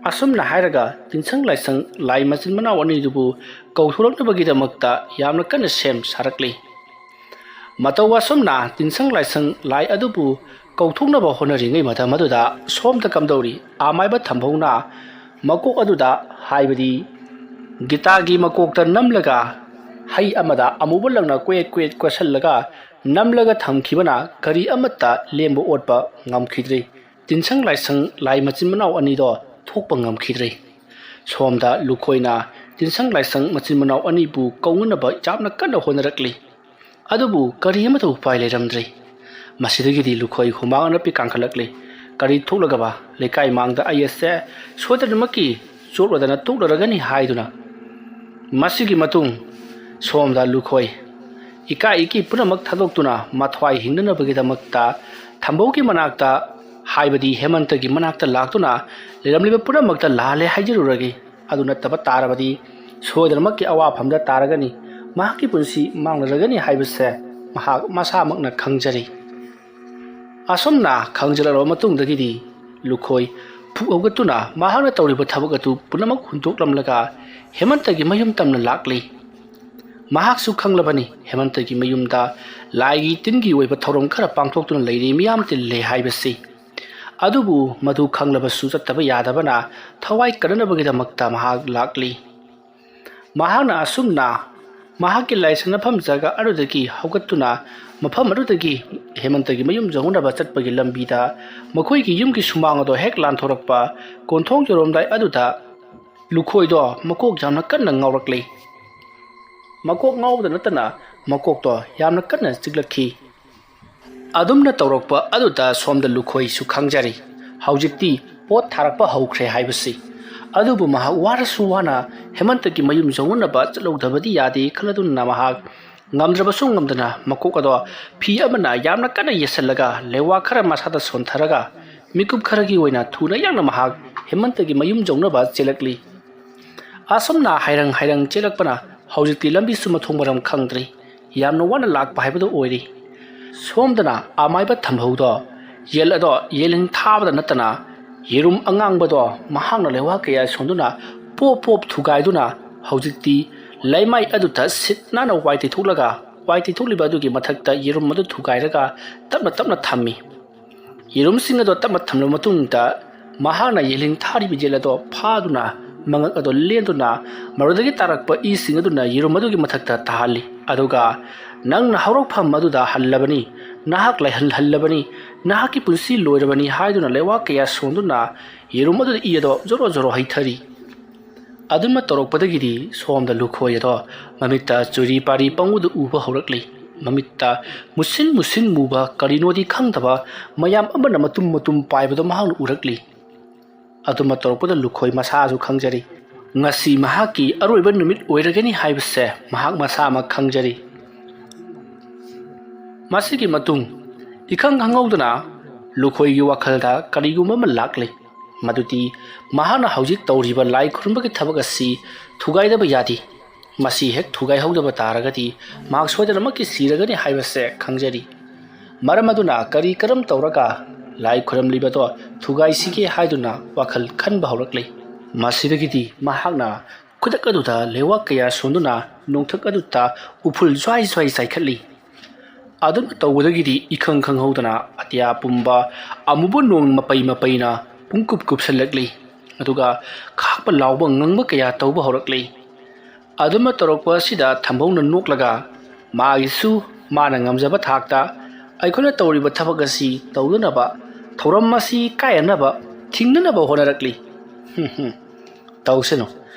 ꯑꯁꯨꯝꯅ ꯍꯥꯏꯔꯒ ꯇꯤꯟꯁꯪ ꯂꯥꯏꯁꯪ ꯂꯥꯏ ꯃꯆꯤꯟ ꯃꯅꯥꯎ ꯑꯅꯤꯗꯨꯕꯨ ꯀꯧꯊꯣꯔꯛꯅꯕꯒꯤꯗꯃꯛꯇ ꯌꯥꯝꯅ ꯀꯟꯅ ꯁꯦꯝ ꯁꯥꯔꯛꯂꯤ꯫ ꯃꯇꯧ ꯑꯁꯨꯝꯅ ꯇꯤꯟꯁꯪ ꯂꯥꯏꯁꯪ ꯂꯥꯏ ꯑꯗꯨꯕꯨ ꯀꯧꯊꯣꯛꯅꯕ ꯍꯣꯠꯅꯔꯤꯉꯩ ꯃꯇꯝ ꯑꯗꯨꯗ ꯁꯣꯝꯗ ꯀꯝꯗꯧꯔꯤ, ꯑꯃꯥꯏꯕ ꯊꯝꯕꯧꯅ ꯃꯀꯣꯛ ꯑꯗꯨꯗ, ꯍꯥꯏꯕꯗꯤ ꯒꯤꯇꯥꯒꯤ ꯃꯀꯣꯛꯇ ꯅꯝꯂꯒ ꯍꯩ ꯑꯃꯗ ꯑꯃꯨꯕ ꯂꯪꯅ ꯀꯣꯏꯠ ꯀꯣꯏꯠ ꯀꯣꯏꯁꯜꯂꯒ ꯅꯝꯂꯒ ꯊꯝꯈꯤꯕꯅ ꯀꯔꯤ ꯑꯃꯠꯇ ꯂꯦꯝꯕ ꯑꯣꯠꯄ ꯉꯝꯈꯤꯗ꯭ꯔꯤ꯫ ꯇꯤꯟꯁꯪ ꯂꯥꯏꯁꯪ ꯂꯥꯏ ꯃꯆꯤꯟ ꯃꯅꯥꯎ ꯑꯅꯤꯗꯣ ꯊꯣꯛꯄ ꯉꯝꯈꯤꯗ꯭ꯔꯤ꯫ ꯁꯣꯝꯗ ꯂꯨꯈꯣꯏꯅ ꯇꯤꯟꯁꯪ ꯂꯥꯏꯁꯪ ꯃꯆꯤꯟ ꯃꯅꯥꯎ ꯑꯅꯤꯕꯨ ꯀꯧꯅꯅꯕ ꯌꯥꯝꯅ ꯀꯟꯅ ꯍꯣꯠꯅꯔꯛꯂꯤ꯫ ꯑꯗꯨꯕꯨ ꯀꯔꯤ ꯑꯃꯠꯇ ꯎꯄꯥꯏ ꯂꯩꯔꯝꯗ꯭ꯔꯦ꯫ ꯃꯁꯤꯗꯒꯤꯗꯤ ꯂꯨꯈꯣꯏ ꯍꯨꯃꯥꯡ ꯑꯅꯞꯄꯤ ꯀꯥꯡꯈꯠꯂꯛꯂꯤ꯫ ꯀꯔꯤ ꯊꯣꯛꯂꯒꯕ ꯂꯩꯀꯥꯏ ꯃꯥꯡꯗ ꯑꯩ ꯑꯁꯦ ꯁꯣꯏꯗꯅꯃꯛꯀꯤ ꯆꯣꯠꯂꯗꯅ ꯇꯣꯛꯂꯔꯒꯅꯤ ꯍꯥꯏꯗꯨꯅ꯫ ꯃꯁꯤꯒꯤ ꯃꯇꯨꯡ ꯁꯣꯝꯗ ꯂꯨꯈꯣꯏ ꯏꯀꯥꯏ ꯏꯀꯤ ꯄꯨꯝꯅꯃꯛ ꯊꯥꯗꯣꯛꯇꯨꯅ ꯃꯊ꯭ꯋꯥꯏ ꯍꯤꯡꯅꯅꯕꯒꯤꯗꯃꯛꯇ ꯊꯝꯕꯧꯒꯤ ꯃꯅꯥꯛꯇ, ꯍꯥꯏꯕꯗꯤ ꯍꯦꯃꯟꯇꯒꯤ ꯃꯅꯥꯛꯇ ꯂꯥꯛꯇꯨꯅ ꯂꯩꯔꯝꯂꯤꯕ ꯄꯨꯝꯅꯃꯛꯇ ꯂꯥꯜꯂꯦ ꯍꯥꯏꯖꯔꯨꯔꯒꯦ꯫ ꯑꯗꯨ ꯅꯠꯇꯕ ꯇꯥꯔꯕꯗꯤ ꯁꯣꯏꯗꯅꯃꯛꯀꯤ ꯑꯋꯥꯐꯝꯗ ꯇꯥꯔꯒꯅꯤ, ꯃꯍꯥꯛꯀꯤ ꯄꯨꯟꯁꯤ ꯃꯥꯡꯂꯔꯒꯅꯤ ꯍꯥꯏꯕꯁꯦ ꯃꯍꯥꯛ ꯃꯁꯥꯃꯛꯅ ꯈꯪꯖꯔꯤ꯫ ꯑꯁꯨꯝꯅ ꯈꯪꯖꯤꯜꯂꯔꯕ ꯃꯇꯨꯡꯗꯒꯤꯗꯤ ꯂꯨꯈꯣꯏ ꯐꯨꯛ ꯍꯧꯒꯠꯇꯨꯅ ꯃꯍꯥꯛꯅ ꯇꯧꯔꯤꯕ ꯊꯕꯛ ꯑꯗꯨ ꯄꯨꯝꯅꯃꯛ ꯍꯨꯟꯗꯣꯛꯂꯝꯂꯒ ꯍꯦꯃꯟꯇꯒꯤ ꯃꯌꯨꯝ ꯇꯝꯅ ꯂꯥꯛꯂꯤ꯫ ꯃꯍꯥꯛꯁꯨ ꯈꯪꯂꯕꯅꯤ ꯍꯦꯃꯟꯇꯒꯤ ꯃꯌꯨꯝꯗ ꯂꯥꯏꯒꯤ ꯇꯤꯟꯒꯤ ꯑꯣꯏꯕ ꯊꯧꯔꯝ ꯈꯔ ꯄꯥꯡꯊꯣꯛꯇꯨꯅ ꯂꯩꯔꯤ, ꯃꯤꯌꯥꯝ ꯇꯤꯜꯂꯦ ꯍꯥꯏꯕꯁꯤ꯫ ꯑꯗꯨꯕꯨ ꯃꯗꯨ ꯈꯪꯂꯕꯁꯨ ꯆꯠꯇꯕ ꯌꯥꯗꯕꯅ ꯊꯋꯥꯏ ꯀꯟꯅꯅꯕꯒꯤꯗꯃꯛꯇ ꯃꯍꯥꯛ ꯂꯥꯛꯂꯤ꯫ ꯃꯍꯥꯛꯅ ꯑꯁꯨꯝꯅ ꯃꯍꯥꯛꯀꯤ ꯂꯥꯏꯁꯪꯅꯐꯝ ꯖꯒꯥ ꯑꯗꯨꯗꯒꯤ ꯍꯧꯒꯠꯇꯨꯅ ꯃꯐꯝ ꯑꯗꯨꯗꯒꯤ ꯍꯦꯃꯟꯇꯒꯤ ꯃꯌꯨꯝ ꯌꯧꯅꯕ ꯆꯠꯄꯒꯤ ꯂꯝꯕꯤꯗ ꯃꯈꯣꯏꯒꯤ ꯌꯨꯝꯒꯤ ꯁꯨꯃꯥꯡ ꯑꯗꯣ ꯍꯦꯛ ꯂꯥꯟꯊꯣꯔꯛꯄ ꯀꯣꯟꯊꯣꯡ ꯌꯧꯔꯝꯗꯥꯏ ꯑꯗꯨꯗ ꯂꯨꯈꯣꯏꯗꯣ ꯃꯀꯣꯛ ꯌꯥꯝꯅ ꯀꯟꯅ ꯉꯥꯎꯔꯛꯂꯤ꯫ ꯃꯀꯣꯛ ꯉꯥꯎꯕꯗ ꯅꯠꯇꯅ ꯃꯀꯣꯛꯇꯣ ꯌꯥꯝꯅ ꯀꯟꯅ ꯆꯤꯛꯂꯛꯈꯤ꯫ ꯑꯗꯨꯝꯅ ꯇꯧꯔꯛꯄ ꯑꯗꯨꯗ ꯁꯣꯝꯗ ꯂꯨꯈꯣꯏꯁꯨ ꯈꯪꯖꯔꯤ꯫ ꯍꯧꯖꯤꯛꯇꯤ ꯄꯣꯠ ꯊꯥꯔꯛꯄ ꯍꯧꯈ꯭ꯔꯦ ꯍꯥꯏꯕꯁꯤ꯫ ꯑꯗꯨꯕꯨ ꯃꯍꯥꯛ ꯋꯥꯔꯁꯨ ꯋꯥꯅ ꯍꯦꯃꯟꯇꯒꯤ ꯃꯌꯨꯝ ꯌꯧꯅꯅꯕ ꯆꯠꯍꯧꯗꯕꯗꯤ ꯌꯥꯗꯦ ꯈꯜꯂꯗꯨꯅ ꯃꯍꯥꯛ ꯉꯝꯗ꯭ꯔꯕꯁꯨ ꯉꯝꯗꯅ ꯃꯀꯣꯛ ꯑꯗꯣ ꯐꯤ ꯑꯃꯅ ꯌꯥꯝꯅ ꯀꯟꯅ ꯌꯦꯠꯁꯤꯜꯂꯒ ꯂꯩꯋꯥ ꯈꯔ ꯃꯁꯥꯗ ꯁꯣꯟꯊꯔꯒ ꯃꯤꯀꯨꯞ ꯈꯔꯒꯤ ꯑꯣꯏꯅ ꯊꯨꯅ ꯌꯥꯡꯅ ꯃꯍꯥꯛ ꯍꯦꯃꯟꯇꯒꯤ ꯃꯌꯨꯝ ꯌꯧꯅꯕ ꯆꯦꯜꯂꯛꯂꯤ꯫ ꯑꯁꯨꯝꯅ ꯍꯥꯏꯔꯪ ꯍꯥꯏꯔꯪ ꯆꯦꯜꯂꯛꯄꯅ ꯍꯧꯖꯤꯛꯇꯤ ꯂꯝꯕꯤꯁꯨ ꯃꯊꯣꯡ ꯃꯔꯝ ꯈꯪꯗ꯭ꯔꯤ꯫ ꯌꯥꯝꯅ ꯋꯥꯅ ꯂꯥꯛꯄ ꯍꯥꯏꯕꯗꯨ ꯑꯣꯏꯔꯤ꯫ ꯁꯣꯝꯗꯅ ꯑꯃꯥꯏꯕ ꯊꯝꯍꯧꯗꯣ ꯌꯦꯜ ꯑꯗꯣ ꯌꯦꯜꯍꯤꯡ ꯊꯥꯕꯗ ꯅꯠꯇꯅ ꯌꯦꯔꯨꯝ ꯑꯉꯥꯡꯕꯗꯣ ꯃꯍꯥꯛꯅ ꯂꯩꯋꯥ ꯀꯌꯥ ꯁꯣꯟꯗꯨꯅ ꯄꯣꯞ ꯄꯣꯞ ꯊꯨꯒꯥꯏꯗꯨꯅ ꯍꯧꯖꯤꯛꯇꯤ ꯂꯩꯃꯥꯏ ꯑꯗꯨꯗ ꯁꯤꯠ ꯅꯥꯟꯅ ꯋꯥꯏ ꯇꯩꯊꯣꯛꯂꯒ ꯋꯥꯏ ꯇꯩꯊꯣꯛꯂꯤꯕ ꯑꯗꯨꯒꯤ ꯃꯊꯛꯇ ꯌꯦꯔꯨꯝ ꯑꯗꯨ ꯊꯨꯒꯥꯏꯔꯒ ꯇꯞꯅ ꯇꯞꯅ ꯊꯝꯃꯤ꯫ ꯌꯦꯔꯨꯝꯁꯤꯡ ꯑꯗꯣ ꯇꯞꯅ ꯊꯝꯂꯕ ꯃꯇꯨꯡꯗ ꯃꯍꯥꯛꯅ ꯌꯦꯜꯍꯤꯡ ꯊꯥꯔꯤꯕ ꯌꯦꯜ ꯑꯗꯣ ꯐꯥꯗꯨꯅ ꯃꯉꯛ ꯑꯗꯣ ꯂꯦꯟꯗꯨꯅ ꯃꯗꯨꯗꯒꯤ ꯇꯥꯔꯛꯄ ꯏꯁꯤꯡ ꯑꯗꯨꯅ ꯌꯦꯔꯨꯝ ꯑꯗꯨꯒꯤ ꯃꯊꯛꯇ ꯇꯥꯍꯜꯂꯤ꯫ ꯑꯗꯨꯒ "ꯅꯪꯅ ꯍꯧꯔꯛꯐꯝ ꯑꯗꯨꯗ ꯍꯜꯂꯕꯅꯤ, ꯅꯍꯥꯛ ꯂꯩꯍꯜ ꯍꯜꯂꯕꯅꯤ, ꯅꯍꯥꯛꯀꯤ ꯄꯨꯟꯁꯤ ꯂꯣꯏꯔꯕꯅꯤ" ꯍꯥꯏꯗꯨꯅ ꯂꯩꯋꯥ ꯀꯌꯥ ꯁꯣꯟꯗꯨꯅ ꯌꯦꯔꯨꯝ ꯑꯗꯨꯗ ꯏ ꯑꯗꯣ ꯖꯣꯔꯣ ꯖꯣꯔꯣ ꯍꯩꯊꯔꯤ꯫ ꯑꯗꯨꯝꯅ ꯇꯧꯔꯛꯄꯗꯒꯤꯗꯤ ꯁꯣꯝꯗ ꯂꯨꯈꯣꯏ ꯑꯗꯣ ꯃꯃꯤꯠꯇ ꯆꯨꯔꯤ ꯄꯥꯔꯤ ꯄꯪꯎꯗ ꯎꯕ ꯍꯧꯔꯛꯂꯤ꯫ ꯃꯃꯤꯠꯇ ꯃꯨꯁꯤꯟ ꯃꯨꯁꯤꯟ ꯃꯨꯕ ꯀꯔꯤꯅꯣꯗꯤ ꯈꯪꯗꯕ ꯃꯌꯥꯝ ꯑꯃꯅ ꯃꯇꯨꯝ ꯃꯇꯨꯝ ꯄꯥꯏꯕꯗꯣ ꯃꯍꯥꯛꯅ ꯎꯔꯛꯂꯤ꯫ ꯑꯗꯨꯝꯅ ꯇꯧꯔꯛꯄꯗ ꯂꯨꯈꯣꯏ ꯃꯁꯥꯁꯨ ꯈꯪꯖꯔꯤ꯫ ꯉꯁꯤ ꯃꯍꯥꯛꯀꯤ ꯑꯔꯣꯏꯕ ꯅꯨꯃꯤꯠ ꯑꯣꯏꯔꯒꯅꯤ ꯍꯥꯏꯕꯁꯦ ꯃꯍꯥꯛ ꯃꯁꯥꯃꯛ ꯈꯪꯖꯔꯤ꯫ ꯃꯁꯤꯒꯤ ꯃꯇꯨꯡ ꯏꯈꯪ ꯈꯪꯍꯧꯗꯅ ꯂꯨꯈꯣꯏꯒꯤ ꯋꯥꯈꯜꯗ ꯀꯔꯤꯒꯨꯝꯕ ꯑꯃ ꯂꯥꯛꯂꯤ꯫ ꯃꯗꯨꯗꯤ ꯃꯍꯥꯛꯅ ꯍꯧꯖꯤꯛ ꯇꯧꯔꯤꯕ ꯂꯥꯏ ꯈꯨꯔꯨꯝꯕꯒꯤ ꯊꯕꯛ ꯑꯁꯤ ꯊꯨꯒꯥꯏꯗꯕ ꯌꯥꯗꯦ꯫ ꯃꯁꯤ ꯍꯦꯛ ꯊꯨꯒꯥꯏꯍꯧꯗꯕ ꯇꯥꯔꯒꯗꯤ ꯃꯍꯥꯛ ꯁꯣꯏꯗꯅꯃꯛꯀꯤ ꯁꯤꯔꯒꯅꯤ ꯍꯥꯏꯕꯁꯦ ꯈꯪꯖꯔꯤ꯫ ꯃꯔꯝ ꯑꯗꯨꯅ ꯀꯔꯤ ꯀꯔꯝ ꯇꯧꯔꯒ ꯂꯥꯏ ꯈꯨꯔꯝꯂꯤꯕꯗꯣ ꯊꯨꯒꯥꯏꯁꯤꯒꯦ ꯍꯥꯏꯗꯨꯅ ꯋꯥꯈꯜ ꯈꯟꯕ ꯍꯧꯔꯛꯂꯤ꯫ ꯃꯁꯤꯗꯒꯤꯗꯤ ꯃꯍꯥꯛꯅ ꯈꯨꯗꯛ ꯑꯗꯨꯗ ꯂꯩꯋꯥ ꯀꯌꯥ ꯁꯣꯟꯗꯨꯅ ꯅꯣꯡꯊꯛ ꯑꯗꯨꯗ ꯎꯐꯨꯜ ꯖ꯭ꯋꯥꯏ ꯖ꯭ꯋꯥꯏ ꯆꯥꯏꯈꯠꯂꯤ꯫ ꯑꯗꯨꯝꯅ ꯇꯧꯕꯗꯒꯤꯗꯤ ꯏꯈꯪ ꯈꯪꯍꯧꯗꯅ ꯑꯇꯤꯌꯥ ꯄꯨꯝꯕ ꯑꯃꯨꯕ ꯅꯣꯡ ꯃꯄꯩ ꯃꯄꯩꯅ ꯄꯨꯡꯀꯨꯞ ꯀꯨꯞꯁꯜꯂꯛꯂꯤ꯫ ꯑꯗꯨꯒ ꯈꯥꯛꯄ ꯂꯥꯎꯕ ꯉꯪꯕ ꯀꯌꯥ ꯇꯧꯕ ꯍꯧꯔꯛꯂꯤ꯫ ꯑꯗꯨꯝꯅ ꯇꯧꯔꯛꯄ ꯑꯁꯤꯗ ꯊꯝꯕꯧꯅ ꯅꯣꯛꯂꯒ ꯃꯥꯒꯤꯁꯨ ꯃꯥꯅ ꯉꯝꯖꯕ ꯊꯥꯛꯇ ꯑꯩꯈꯣꯏꯅ ꯇꯧꯔꯤꯕ ꯊꯕꯛ ꯑꯁꯤ ꯇꯧꯗꯅꯕ, ꯊꯧꯔꯝ ꯑꯁꯤ ꯀꯥꯏꯅꯅꯕ, ꯊꯤꯡꯅꯅꯕ ꯍꯣꯠꯅꯔꯛꯂꯤ꯫ ꯍꯨꯝ ꯍꯨꯝ꯫ ꯇꯧꯁꯅꯨ꯫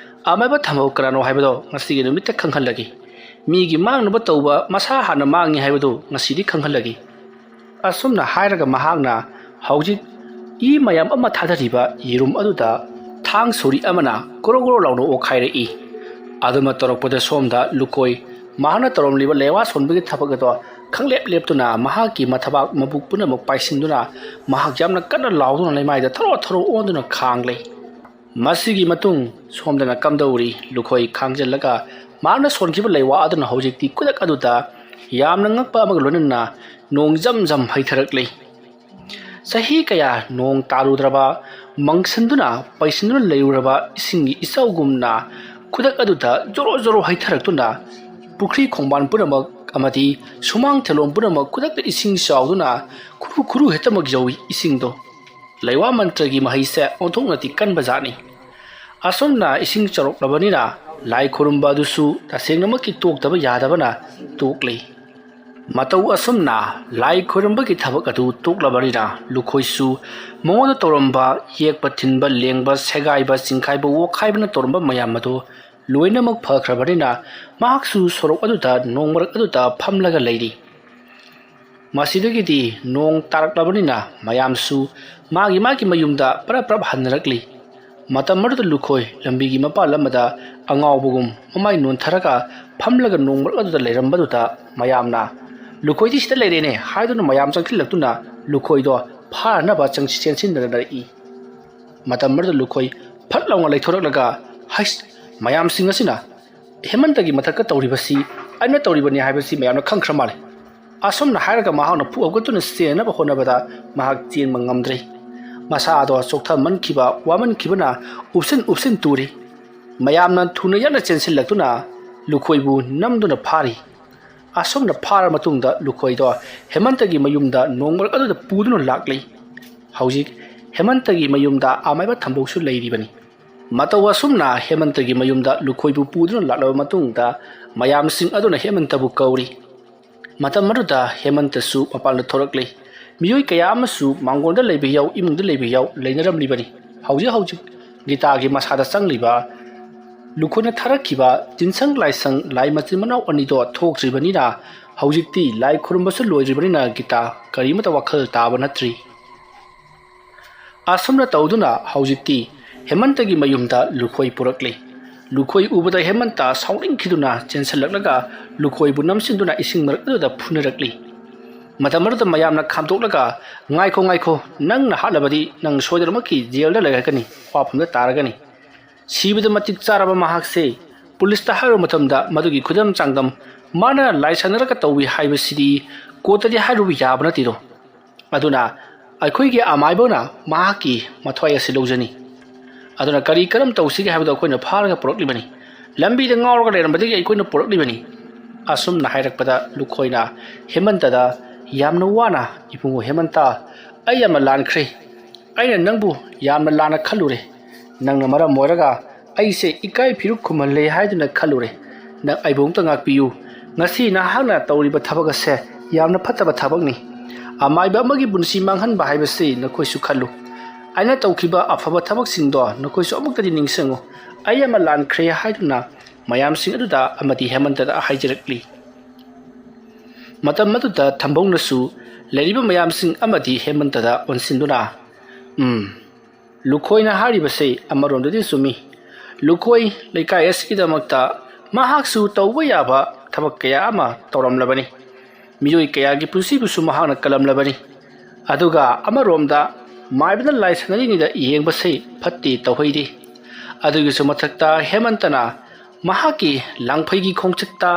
ꯑꯃꯥꯏꯕ ꯊꯝꯕꯧ ꯀꯅꯥꯅꯣ ꯍꯥꯏꯕꯗꯣ ꯉꯁꯤꯒꯤ ꯅꯨꯃꯤꯠꯇ ꯈꯪꯍꯜꯂꯒꯦ꯫ ꯃꯤꯒꯤ ꯃꯥꯡꯅꯕ ꯇꯧꯕ ꯃꯁꯥ ꯍꯥꯟꯅ ꯃꯥꯡꯉꯤ ꯍꯥꯏꯕꯗꯨ ꯉꯁꯤꯗꯤ ꯈꯪꯍꯜꯂꯒꯦ꯫ ꯑꯁꯨꯝꯅ ꯍꯥꯏꯔꯒ ꯃꯍꯥꯛꯅ ꯍꯧꯖꯤꯛ ꯏ ꯃꯌꯥꯝ ꯑꯃ ꯊꯥꯗꯔꯤꯕ ꯌꯦꯔꯨꯝ ꯑꯗꯨꯗ ꯊꯥꯡ ꯁꯣꯔꯤ ꯑꯃꯅ ꯒꯣꯔꯣ ꯒꯣꯔꯣ ꯂꯥꯎꯅ ꯑꯣꯛꯈꯥꯏꯔꯛꯏ꯫ ꯑꯗꯨꯃ ꯇꯧꯔꯛꯄꯗ ꯁꯣꯝꯗ ꯂꯨꯀꯣꯏ ꯃꯍꯥꯛꯅ ꯇꯧꯔꯝꯂꯤꯕ ꯂꯩꯋꯥ ꯁꯣꯟꯕꯒꯤ ꯊꯕꯛ ꯑꯗꯣ ꯈꯪꯂꯦꯞ ꯂꯦꯞꯇꯨꯅ ꯃꯍꯥꯛꯀꯤ ꯃꯊꯕꯥꯛ ꯃꯕꯨꯛ ꯄꯨꯝꯅꯃꯛ ꯄꯥꯏꯁꯤꯟꯗꯨꯅ ꯃꯍꯥꯛ ꯌꯥꯝꯅ ꯀꯟꯅ ꯂꯥꯎꯗꯨꯅ ꯂꯩꯃꯥꯏꯗ ꯊꯔꯣ ꯊꯔꯣ ꯑꯣꯟꯗꯨꯅ ꯈꯥꯡꯂꯦ꯫ ꯃꯁꯤꯒꯤ ꯃꯇꯨꯡ ꯁꯣꯝꯗꯅ ꯀꯝꯗꯧꯔꯤ? ꯂꯨꯈꯣꯏ ꯈꯥꯡꯖꯤꯜꯂꯒ ꯃꯍꯥꯛꯅ ꯁꯣꯟꯈꯤꯕ ꯂꯩꯋꯥ ꯑꯗꯨꯅ ꯍꯧꯖꯤꯛꯇꯤ ꯈꯨꯗꯛ ꯑꯗꯨꯗ ꯌꯥꯝꯅ ꯉꯛꯄ ꯑꯃꯒ ꯂꯣꯏꯅꯅ ꯅꯣꯡ ꯖꯝ ꯖꯝ ꯍꯩꯊꯔꯛꯂꯤ꯫ ꯆꯍꯤ ꯀꯌꯥ ꯅꯣꯡ ꯇꯥꯔꯨꯗ꯭ꯔꯕ, ꯃꯪꯁꯟꯗꯨꯅ ꯄꯩꯁꯤꯟꯗꯨꯅ ꯂꯩꯔꯨꯔꯕ ꯏꯁꯤꯡꯒꯤ ꯏꯆꯥꯎꯒꯨꯝꯅ ꯈꯨꯗꯛ ꯑꯗꯨꯗ ꯖꯣꯔꯣ ꯖꯣꯔꯣ ꯍꯩꯊꯔꯛꯇꯨꯅ ꯄꯨꯈ꯭ꯔꯤ ꯈꯣꯡꯕꯥꯟ ꯄꯨꯝꯅꯃꯛ ꯑꯃꯗꯤ ꯁꯨꯃꯥꯡ ꯊꯦꯂꯣꯝ ꯄꯨꯝꯅꯃꯛ ꯈꯨꯗꯛꯇ ꯏꯁꯤꯡ ꯆꯥꯎꯗꯨꯅ ꯈꯨꯔꯨ ꯈꯨꯔꯨ ꯍꯦꯛꯇꯃꯛ ꯌꯧꯏ ꯏꯁꯤꯡꯗꯣ꯫ ꯂꯩꯋꯥ ꯃꯟꯇ꯭ꯔꯒꯤ ꯃꯍꯩꯁꯦ ꯑꯣꯟꯊꯣꯛꯅꯗꯤ ꯀꯟꯕ ꯖꯥꯠꯅꯤ꯫ ꯑꯁꯨꯝꯅ ꯏꯁꯤꯡ ꯆꯥꯎꯔꯛꯂꯕꯅꯤꯅ ꯂꯥꯏ ꯈꯨꯔꯨꯝꯕ ꯑꯗꯨꯁꯨ ꯇꯁꯦꯡꯅꯃꯛꯀꯤ ꯇꯣꯛꯇꯕ ꯌꯥꯗꯕꯅ ꯇꯣꯛꯂꯤ꯫ ꯃꯇꯧ ꯑꯁꯨꯝꯅ ꯂꯥꯏ ꯈꯨꯔꯨꯝꯕꯒꯤ ꯊꯕꯛ ꯑꯗꯨ ꯇꯣꯛꯂꯕꯅꯤꯅ ꯂꯨꯈꯣꯏꯁꯨ ꯃꯉꯣꯟꯗ ꯇꯧꯔꯝꯕ ꯌꯦꯛꯄ ꯊꯤꯟꯕ, ꯂꯦꯡꯕ, ꯁꯦꯒꯥꯏꯕ, ꯆꯤꯡꯈꯥꯏꯕ, ꯑꯣꯛꯈꯥꯏꯕꯅ ꯇꯧꯔꯝꯕ ꯃꯌꯥꯝ ꯑꯗꯨ ꯂꯣꯏꯅꯃꯛ ꯐꯈ꯭ꯔꯕꯅꯤꯅ ꯃꯍꯥꯛꯁꯨ ꯁꯣꯔꯣꯛ ꯑꯗꯨꯗ ꯅꯣꯡ ꯃꯔꯛ ꯑꯗꯨꯗ ꯐꯝꯂꯒ ꯂꯩꯔꯤ꯫ ꯃꯁꯤꯗꯒꯤꯗꯤ ꯅꯣꯡ ꯇꯥꯔꯛꯂꯕꯅꯤꯅ ꯃꯌꯥꯝꯁꯨ ꯃꯥꯒꯤ ꯃꯥꯒꯤ ꯃꯌꯨꯝꯗ ꯄꯔꯞ ꯄꯔꯞ ꯍꯟꯅꯔꯛꯂꯤ꯫ ꯃꯇꯝ ꯑꯗꯨꯗ ꯂꯨꯈꯣꯏ ꯂꯝꯕꯤꯒꯤ ꯃꯄꯥꯜ ꯑꯃꯗ ꯑꯉꯥꯎꯕꯒꯨꯝ ꯃꯃꯥꯏ ꯅꯣꯟꯊꯔꯒ ꯐꯝꯂꯒ ꯅꯣꯡ ꯃꯔꯛ ꯑꯗꯨꯗ ꯂꯩꯔꯝꯕꯗꯨꯗ ꯃꯌꯥꯝꯅ "ꯂꯨꯈꯣꯏꯗꯤ ꯁꯤꯗ ꯂꯩꯔꯦꯅꯦ" ꯍꯥꯏꯗꯨꯅ ꯃꯌꯥꯝ ꯆꯪꯁꯤꯜꯂꯛꯇꯨꯅ ꯂꯨꯈꯣꯏꯗꯣ ꯐꯥꯅꯅꯕ ꯆꯪꯁꯤ-, ꯆꯦꯟꯁꯤꯟꯅꯔꯛꯏ꯫ ꯃꯇꯝ ꯑꯗꯨꯗ ꯂꯨꯈꯣꯏ ꯐꯠ ꯂꯥꯎꯅ ꯂꯩꯊꯣꯔꯛꯂꯒ, "ꯍꯩꯁ, ꯃꯌꯥꯝꯁꯤꯡ ꯑꯁꯤꯅ ꯍꯦꯃꯟꯇꯒꯤ ꯃꯊꯛꯇ ꯇꯧꯔꯤꯕꯁꯤ ꯑꯩꯅ ꯇꯧꯔꯤꯕꯅꯤ ꯍꯥꯏꯕꯁꯤ ꯃꯌꯥꯝꯅ ꯈꯪꯈ꯭ꯔ ꯃꯥꯜꯂꯦ"꯫ ꯑꯁꯨꯝꯅ ꯍꯥꯏꯔꯒ ꯃꯍꯥꯛꯅ ꯐꯨ ꯍꯧꯒꯠꯇꯨꯅ ꯆꯦꯟꯅꯕ ꯍꯣꯠꯅꯕꯗ ꯃꯍꯥꯛ ꯆꯦꯟꯕ ꯉꯝꯗ꯭ꯔꯦ꯫ ꯃꯁꯥꯗꯣ ꯆꯣꯛꯊꯃꯟꯈꯤꯕ, ꯋꯥꯃꯟꯈꯤꯕꯅ ꯎꯞꯁꯤꯟ ꯎꯞꯁꯤꯟ ꯇꯨꯔꯤ꯫ ꯃꯌꯥꯝꯅ ꯊꯨꯅ ꯌꯥꯡꯅ ꯆꯦꯟꯁꯤꯜꯂꯛꯇꯨꯅ ꯂꯨꯈꯣꯏꯕꯨ ꯅꯝꯗꯨꯅ ꯐꯥꯔꯤ꯫ ꯑꯁꯨꯝꯅ ꯐꯥꯔ ꯃꯇꯨꯡꯗ ꯂꯨꯈꯣꯏꯗꯣ ꯍꯦꯃꯟꯇꯒꯤ ꯃꯌꯨꯝꯗ ꯅꯣꯡ ꯃꯔꯛ ꯑꯗꯨꯗ ꯄꯨꯗꯨꯅ ꯂꯥꯛꯂꯤ꯫ ꯍꯧꯖꯤꯛ ꯍꯦꯃꯟꯇꯒꯤ ꯃꯌꯨꯝꯗ ꯑꯃꯥꯏꯕ ꯊꯝꯕꯧꯁꯨ ꯂꯩꯔꯤꯕꯅꯤ꯫ ꯃꯇꯧ ꯑꯁꯨꯝꯅ ꯍꯦꯃꯟꯇꯒꯤ ꯃꯌꯨꯝꯗ ꯂꯨꯈꯣꯏꯕꯨ ꯄꯨꯗꯨꯅ ꯂꯥꯛꯂꯕ ꯃꯇꯨꯡꯗ ꯃꯌꯥꯝꯁꯤꯡ ꯑꯗꯨꯅ ꯍꯦꯃꯟꯇꯕꯨ ꯀꯧꯔꯤ꯫ ꯃꯇꯝ ꯑꯗꯨꯗ ꯍꯦꯃꯟꯇꯁꯨ ꯃꯄꯥꯟꯗ ꯊꯣꯔꯛꯂꯤ꯫ ꯃꯤꯑꯣꯏ ꯀꯌꯥ ꯑꯃꯁꯨ ꯃꯥꯡꯒꯣꯟꯗ ꯂꯩꯕ ꯌꯥꯎ, ꯏꯃꯨꯡꯗ ꯂꯩꯕ ꯌꯥꯎ ꯂꯩꯅꯔꯝꯂꯤꯕꯅꯤ꯫ ꯍꯧꯖꯤꯛ ꯍꯧꯖꯤꯛ ꯒꯤꯇꯥꯒꯤ ꯃꯁꯥꯗ ꯆꯪꯂꯤꯕ ꯂꯨꯈꯣꯏꯅ ꯊꯥꯔꯛꯈꯤꯕ ꯇꯤꯟꯁꯪ ꯂꯥꯏꯁꯪ ꯂꯥꯏ ꯃꯆꯤꯟ ꯃꯅꯥꯎ ꯑꯅꯤꯗꯣ ꯊꯣꯛꯇ꯭ꯔꯤꯕꯅꯤꯅ ꯍꯧꯖꯤꯛꯇꯤ ꯂꯥꯏ ꯈꯨꯔꯨꯝꯕꯁꯨ ꯂꯣꯏꯗ꯭ꯔꯤꯕꯅꯤꯅ ꯒꯤꯇꯥ ꯀꯔꯤꯃꯠꯇ ꯋꯥꯈꯜ ꯇꯥꯕ ꯅꯠꯇ꯭ꯔꯤ꯫ ꯑꯁꯨꯝꯅ ꯇꯧꯗꯨꯅ ꯍꯧꯖꯤꯛꯇꯤ ꯍꯦꯃꯟꯇꯒꯤ ꯃꯌꯨꯝꯗ ꯂꯨꯈꯣꯏ ꯄꯨꯔꯛꯂꯤ꯫ ꯂꯨꯈꯣꯏ ꯎꯕꯗ ꯍꯦꯃꯟꯇ ꯁꯥꯎꯅꯤꯡꯈꯤꯗꯨꯅ ꯆꯦꯟꯁꯤꯜꯂꯛꯂꯒ ꯂꯨꯈꯣꯏꯕꯨ ꯅꯝꯁꯤꯟꯗꯨꯅ ꯏꯁꯤꯡ ꯃꯔꯛ ꯑꯗꯨꯗ ꯐꯨꯅꯔꯛꯂꯤ꯫ ꯃꯇꯝ ꯑꯗꯨꯗ ꯃꯌꯥꯝꯅ ꯈꯥꯝꯗꯣꯛꯂꯒ, "ꯉꯥꯏꯈꯣ, ꯉꯥꯏꯈꯣ, ꯅꯪꯅ ꯍꯥꯠꯂꯕꯗꯤ ꯅꯪ ꯁꯣꯏꯗꯅꯃꯛꯀꯤ ꯖꯦꯜꯗ ꯂꯩꯔꯛꯀꯅꯤ, ꯋꯥꯐꯝꯗ ꯇꯥꯔꯒꯅꯤ꯫ ꯁꯤꯕꯗ ꯃꯇꯤꯛ ꯆꯥꯔꯕ ꯃꯍꯥꯛꯁꯦ ꯄꯨꯂꯤꯁꯇ ꯍꯥꯏꯔꯨꯕ ꯃꯇꯝꯗ ꯃꯗꯨꯒꯤ ꯈꯨꯗꯝ ꯆꯥꯡꯗꯝ ꯃꯥꯅ ꯂꯥꯏꯁꯟꯅꯔꯒ ꯇꯧꯏ ꯍꯥꯏꯕꯁꯤꯗꯤ ꯀꯣꯔꯠꯇꯗꯤ ꯍꯥꯏꯔꯨꯕ ꯌꯥꯕ ꯅꯠꯇꯦꯗꯣ꯫ ꯑꯗꯨꯅ ꯑꯩꯈꯣꯏꯒꯤ ꯑꯃꯥꯏꯕꯅ ꯃꯍꯥꯛꯀꯤ ꯃꯊ꯭ꯋꯥꯏ ꯑꯁꯤ ꯂꯧꯖꯅꯤ꯫ ꯑꯗꯨꯅ ꯀꯔꯤ ꯀꯔꯝ ꯇꯧꯁꯤꯒꯦ ꯍꯥꯏꯕꯗꯣ ꯑꯩꯈꯣꯏꯅ ꯐꯥꯔꯒ ꯄꯨꯔꯛꯂꯤꯕꯅꯤ꯫ ꯂꯝꯕꯤꯗ ꯉꯥꯎꯔꯒ ꯂꯩꯔꯝꯕꯗꯒꯤ ꯑꯩꯈꯣꯏꯅ ꯄꯨꯔꯛꯂꯤꯕꯅꯤ"꯫ ꯑꯁꯨꯝꯅ ꯍꯥꯏꯔꯛꯄꯗ ꯂꯨꯈꯣꯏꯅ ꯍꯦꯃꯟꯇꯗ ꯌꯥꯝꯅ ꯋꯥꯅ, "ꯏꯕꯨꯡꯉꯣ ꯍꯦꯃꯟꯇ, ꯑꯩ ꯌꯥꯝꯅ ꯂꯥꯟꯈ꯭ꯔꯦ꯫ ꯑꯩꯅ ꯅꯪꯕꯨ ꯌꯥꯝꯅ ꯂꯥꯟꯅ ꯈꯜꯂꯨꯔꯦ꯫ ꯅꯪꯅ ꯃꯔꯝ ꯑꯣꯏꯔꯒ ꯑꯩꯁꯦ ꯏꯀꯥꯏ ꯐꯤꯔꯨꯛ ꯈꯨꯝꯍꯜꯂꯦ ꯍꯥꯏꯗꯨꯅ ꯈꯜꯂꯨꯔꯦ꯫ ꯅꯪ ꯑꯩꯕꯨ ꯑꯃꯨꯛꯇ ꯉꯥꯛꯄꯤꯌꯨ꯫ ꯉꯁꯤ ꯅꯍꯥꯛꯅ ꯇꯧꯔꯤꯕ ꯊꯕꯛ ꯑꯁꯦ ꯌꯥꯝꯅ ꯐꯠꯇꯕ ꯊꯕꯛꯅꯤ꯫ ꯑꯃꯥꯏꯕ ꯑꯃꯒꯤ ꯄꯨꯟꯁꯤ ꯃꯥꯡꯍꯟꯕ ꯍꯥꯏꯕꯁꯤ ꯅꯈꯣꯏꯁꯨ ꯈꯜꯂꯨ꯫ ꯑꯩꯅ ꯇꯧꯈꯤꯕ ꯑꯐꯕ ꯊꯕꯛꯁꯤꯡꯗꯣ ꯅꯈꯣꯏꯁꯨ ꯑꯃꯨꯛꯇꯗꯤ ꯅꯤꯡꯁꯤꯡꯉꯨ꯫ ꯑꯩ ꯑꯃ ꯂꯥꯟꯈ꯭ꯔꯦ" ꯍꯥꯏꯗꯨꯅ ꯃꯌꯥꯝꯁꯤꯡ ꯑꯗꯨꯗ ꯑꯃꯗꯤ ꯍꯦꯃꯟꯇꯗ ꯍꯥꯏꯖꯔꯛꯂꯤ꯫ ꯃꯇꯝ ꯑꯗꯨꯗ ꯊꯝꯕꯧꯅꯁꯨ ꯂꯩꯔꯤꯕ ꯃꯌꯥꯝꯁꯤꯡ ꯑꯃꯗꯤ ꯍꯦꯃꯟꯇꯗ ꯑꯣꯟꯁꯤꯟꯗꯨꯅ, "ꯎꯝ, ꯂꯨꯈꯣꯏꯅ ꯍꯥꯏꯔꯤꯕꯁꯤ ꯑꯃꯔꯣꯝꯗꯗꯤ ꯆꯨꯝꯃꯤ꯫ ꯂꯨꯈꯣꯏ ꯂꯩꯀꯥꯏ ꯑꯁꯤꯒꯤꯗꯃꯛꯇ ꯃꯍꯥꯛꯁꯨ ꯇꯧꯕ ꯌꯥꯕ ꯊꯕꯛ ꯀꯌꯥ ꯑꯃ ꯇꯧꯔꯝꯂꯕꯅꯤ꯫ ꯃꯤꯑꯣꯏ ꯀꯌꯥꯒꯤ ꯄꯨꯟꯁꯤꯕꯨꯁꯨ ꯃꯍꯥꯛꯅ ꯀꯜꯂꯝꯂꯕꯅꯤ꯫ ꯑꯗꯨꯒ ꯑꯃꯔꯣꯝꯗ ꯃꯥꯏꯕꯅ ꯂꯥꯏ ꯁꯥꯟꯅꯔꯤꯉꯩꯗ ꯌꯦꯡꯕꯁꯤ ꯐꯠꯇꯦ ꯇꯧꯍꯩꯗꯦ꯫ ꯑꯗꯨꯒꯤꯁꯨ ꯃꯊꯛꯇ ꯍꯦꯃꯟꯇꯅ ꯃꯍꯥꯛꯀꯤ ꯂꯥꯡꯐꯩꯒꯤ ꯈꯣꯡꯆꯠꯇ